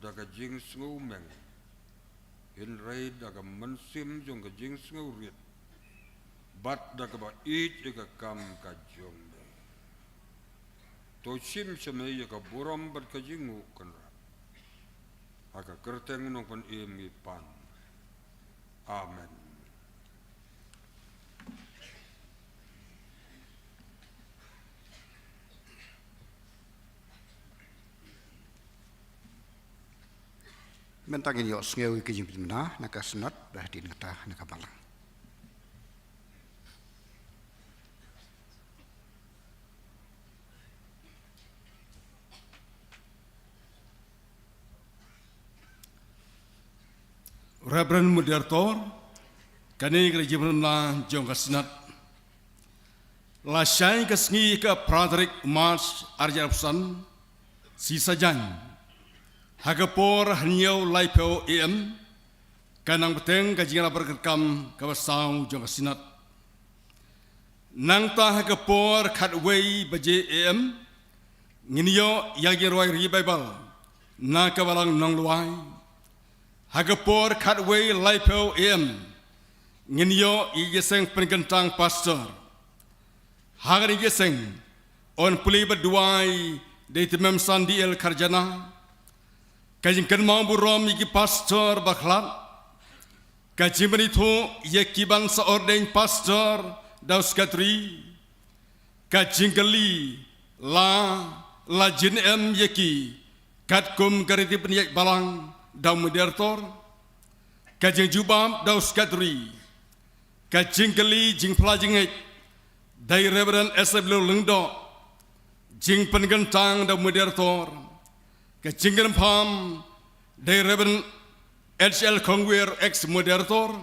da ka jingsngewmeng, hynrei da ka mynsiem jong ka jingsngewrit bad da kaba ïeit ïa ka kam ka jong me. To shim sha me ïa ka burom bad ka jingnguh kynrad. Ha ka kyrteng Nongpynim ngi pan. Amen. Mynta ngin ïohsngew ïa ka jingpynbna na ka Synod, ba hadien kata na ka Balang. Reverend Moderator, kane ka jingpynbna jong ka Synod. Lashai ka sngi ka phra tarik March arhajar arphew san, Shisha Jaiñ, ha ka por hynñiew laiphew A M, ka nang bteng ka jingïalap ryngkat kam kaba saw jong ka Synod. Nangta ha ka por khatwei baje A M, ngin ïoh ïa ka jingrwai Revival na ka Balang Nonglwai. Ha ka por khatwei laiphew A M, ngin ïoh ïa ka seng pynkyntang pastor. Ha kane ka seng yn pule bad duwai da i Tymmen Basan D L Kharjana. Ka jingkynmaw burom ïa ki pastor bakhlad. Ka jingpynithuh ïa ki ban sa ordain pastor da u secretary. Ka jingkylli la, la jin em ïa ki katkum ka riti pynïaid balang da u moderator. Ka jingjubab da u secretary. Ka jingkylli jingphla jingngeit da i Reverend S W Lyngdoh, jingpynkyntang da u moderator. Ka jingkyrpad da i Reverend H L Khongwir, ex moderator.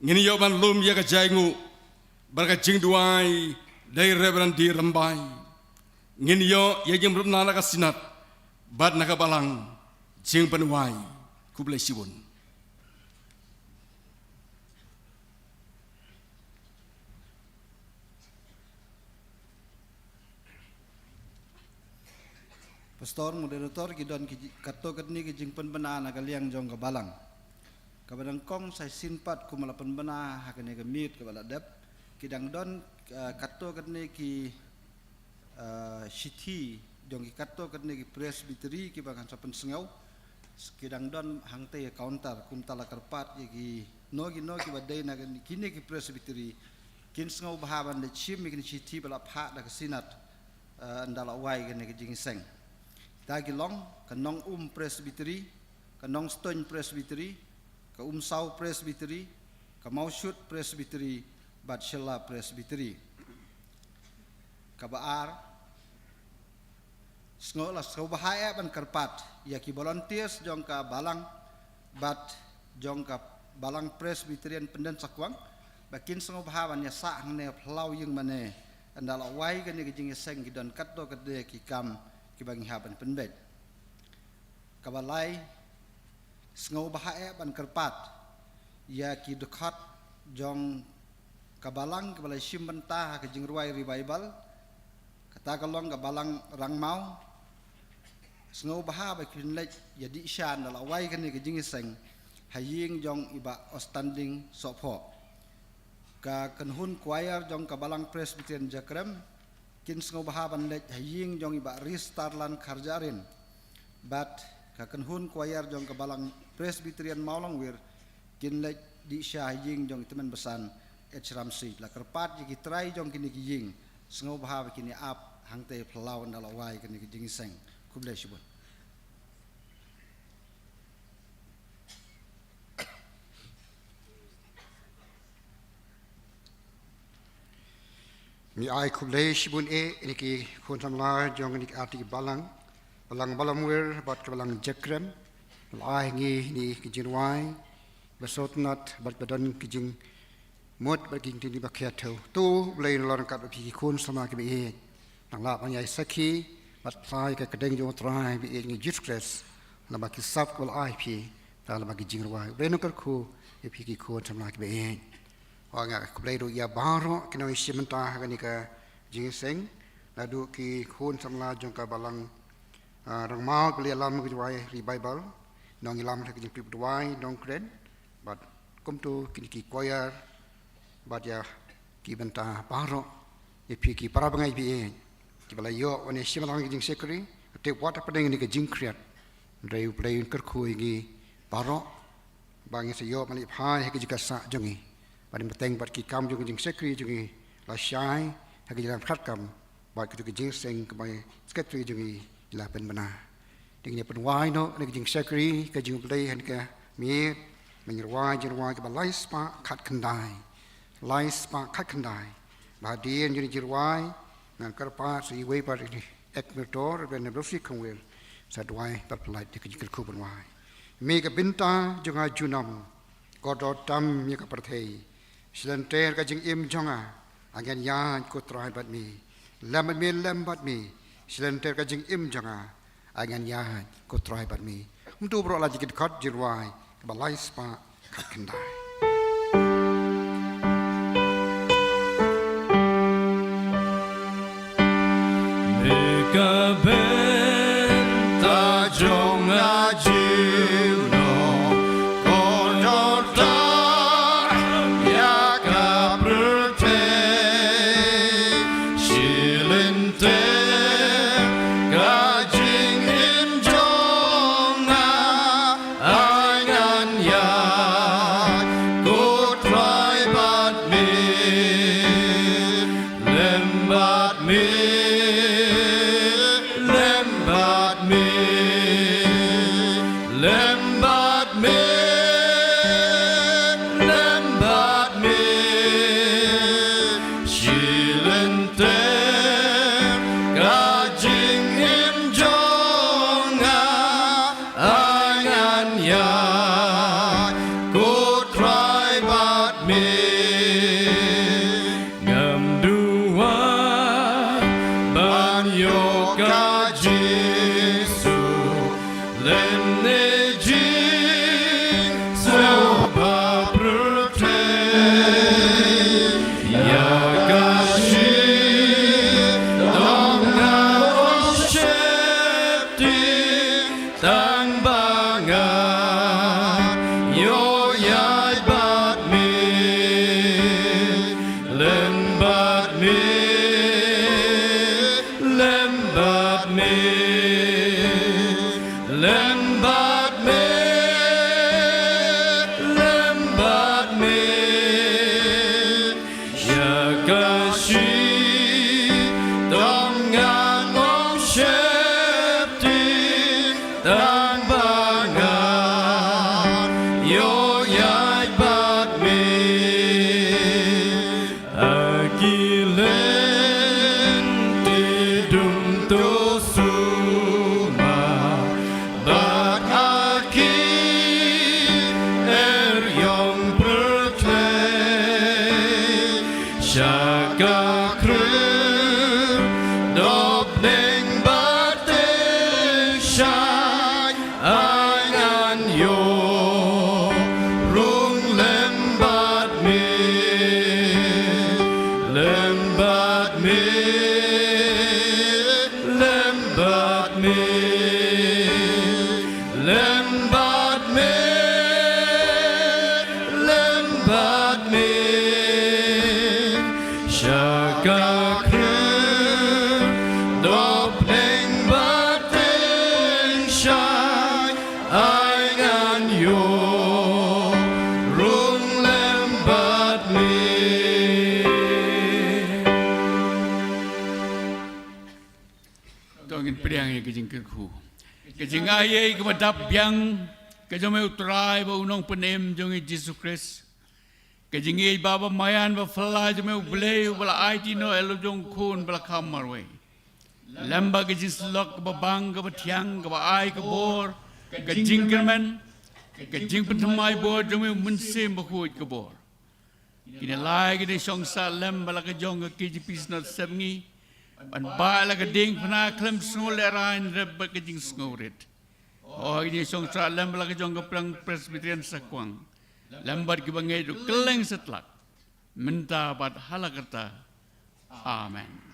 Ngin ïoh ban lum ïa ka jainguh bad ka jingduwai da i Reverend D Rymbai. Ngin ïoh ïa jingpynbna na ka Synod bad na ka Balang jingpynwai. Khublei shibun. Pastor, moderator, ki don ki ji-, katto katne ki jingpynbna na ka liang jong ka Balang. Kaba nyngkong sa shisien pat kum la pynbna ha kane ka miet kaba la dep. Ki dang don, eh, katto katne ki, eh, shithi jong ki katto katne ki presbytery kiba ngan sa pynsngew. Ki dang don hangtei ha counter, kumta la kyrpad ïa kino kino kiba dei na kine, kine ki presbytery kin sngewbha ban da shim ïa kine ki shithi ba la phah da ka Synod, eh, ynda la wai kane ka jingïaseng. Kita ki long ka Nongum Presbytery, ka Nongstoiñ Presbytery, ka Umsaw Presbytery, ka Mawshut Presbytery, bad Shella Presbytery. Kaba ar, sngew la sngewbha eh ban kyrpad ïa ki volunteers jong ka balang bad jong ka balang Presbyterian Pyndengsakwang, ba kin sngewbha ban ïa sah hangne phyllaw ïing mane, ynda la wai kane ka jingïaseng ki don katto katne ki kam kiba ngi hap ban pynbeit. Kaba lai, sngewbha eh ban kyrpad ïa ki dkhot jong ka balang kiba la shim bynta ha ka jingrwai revival, kata ka long ka balang Rangmaw. Sngewbha ba kin leit ïa dih sha ynda la wai kane ka jingïaseng ha ïing jong i Bah Outstanding Sohphoh. Ka kynhun choir jong ka balang Presbyterian Jakrem kin sngewbha ban leit ha ïing jong i Bah Ristarlan Kharjahrin. Bad ka kynhun choir jong ka balang Presbyterian Mawlangwir kin leit dih sha ha ïing jong i Tymmen Basan H Ramsey. La kyrpad ïa ki trai jong kine ki ïing, sngewbha ba kin ïa ap hangtei phyllaw ynda la wai kane ka jingïaseng. Khublei shibun. Ngi ai khublei shibun eh ïa ki khun samla jong kine ki artylli ki balang, balang Mawlangwir bad ka balang Jakrem. La ai ngi ïa ki jingrwai ba sngewtynnat bad ba don ki jingmut bad ki jingtip ba khia thew. To U Blei un long ryngkat bad phi ki khun samla kiba ïeit. Nang lah ban ïai sakhi bad phla ïa ka kyrteng jong U Trai ba ïeit ngi Jisu Khrist, namar ki sap kiba la ai phi, namar ki jingrwai. U Blei un kyrkhu ïa phi ki khun samla kiba ïeit. Nga khublei ruh ïa baroh ki nongïashim bynta ha kane ka jingïaseng, naduh ki khun samla jong ka balang, ah, Rangmaw, ki ba la ïalam ka jingrwai revival, nongïalam ha ka jingpynduwai nongkren, bad kumta kine ki choir, bad ïa ki bynta baroh, ïa phi ki para bangeit ba ïeit kiba la ïoh ban ïashim lang ka jingshakri, te wat hapdeng kane ka jingkhriat. Hynrei U Blei un kyrkhu ïa ngi baroh ba ngin sa ïoh ban leit phai ha ka jingkasa jong ngi, ban ïa bteng bad ki kam jong ka jingshakri jong ngi lashai ha ka jingïalam khatkam bad kito ki jingïaseng kaba i Secretary jong ngi i la pynbna. Te ngin ïa pynwai noh ïa ka jingshakri ka jong U Blei ha kane ka miet, ban ïa rwai jingrwai kaba lai spah khatkhyndai. Lai spah khatkhyndai. Ba hadien jong ka jingrwai ngan kyrpad sa iwei pat ïa u Administrator, Reverend Blessy Khongwir, sa duwai bad pyllait ïa ka jingkyrkhu ban wai. Me ka bynta jong nga junom, kordor tam ïa ka pyrthei. Shlynter ka jingim jong nga, ngan ïaid ko Trai bad me. Lem bad me, lem bad me. Shlynter ka jingim jong nga, ngan ïaid ko Trai bad me. Kumta baroh la jingkit khot jingrwai kaba lai spah khatkhyndai. Me ka bynta jong nga junom, kordor tam ïa ka pyrthei. Shlynter ka jingim jong nga, ngan ïaid ko Trai bad me. Lem bad me, lem bad me, lem bad me, lem bad me. Shlynter ka jingim jong nga, ngan ïaid ko Trai bad me. Ngam duwai ban ïoh ka jingsuk lane jingsuk ba pyrthei. Ïa ka shitom nga ong sheptieng, tang ba ngan ïoh ïaid bad me. Lem bad me, lem bad me, lem bad me, lem bad me. Ïa ka shitom nga ong sheptieng, tang ba ngan ïoh Shai ai ngan ïoh rung lem bad me. To ngin pdiang ïa ka jingkyrkhu. Ka jingai ei kaba dap biang ka jong me U Trai bad U Nongpynim jong ngi Jisu Khrist. Ka jingïeit ba bamaïan baphylla jong me U Blei uba la aiti noh ïa la jong U Khun ba la kham marwei, lem bad ka jingsyllok kaba bang kaba thiang kaba ai ka bor, ka jingkyrmen, ka jingpynthymmai bor jong me U Mynsiem Bakhuid ka bor. Kine lai kine shong sah lem bad la ka jong ka K J P Synod Sepngi, ban bah ïa la ka diengphna khlem sngewlehraiñ rep bad ka jingsngewrit. Oh, kine shong sah lem bad la ka jong ka Pdeng Presbyterian Sakwang, lem bad kiba ngeit ruh kylleng satlak, mynta bad hala karta. Amen.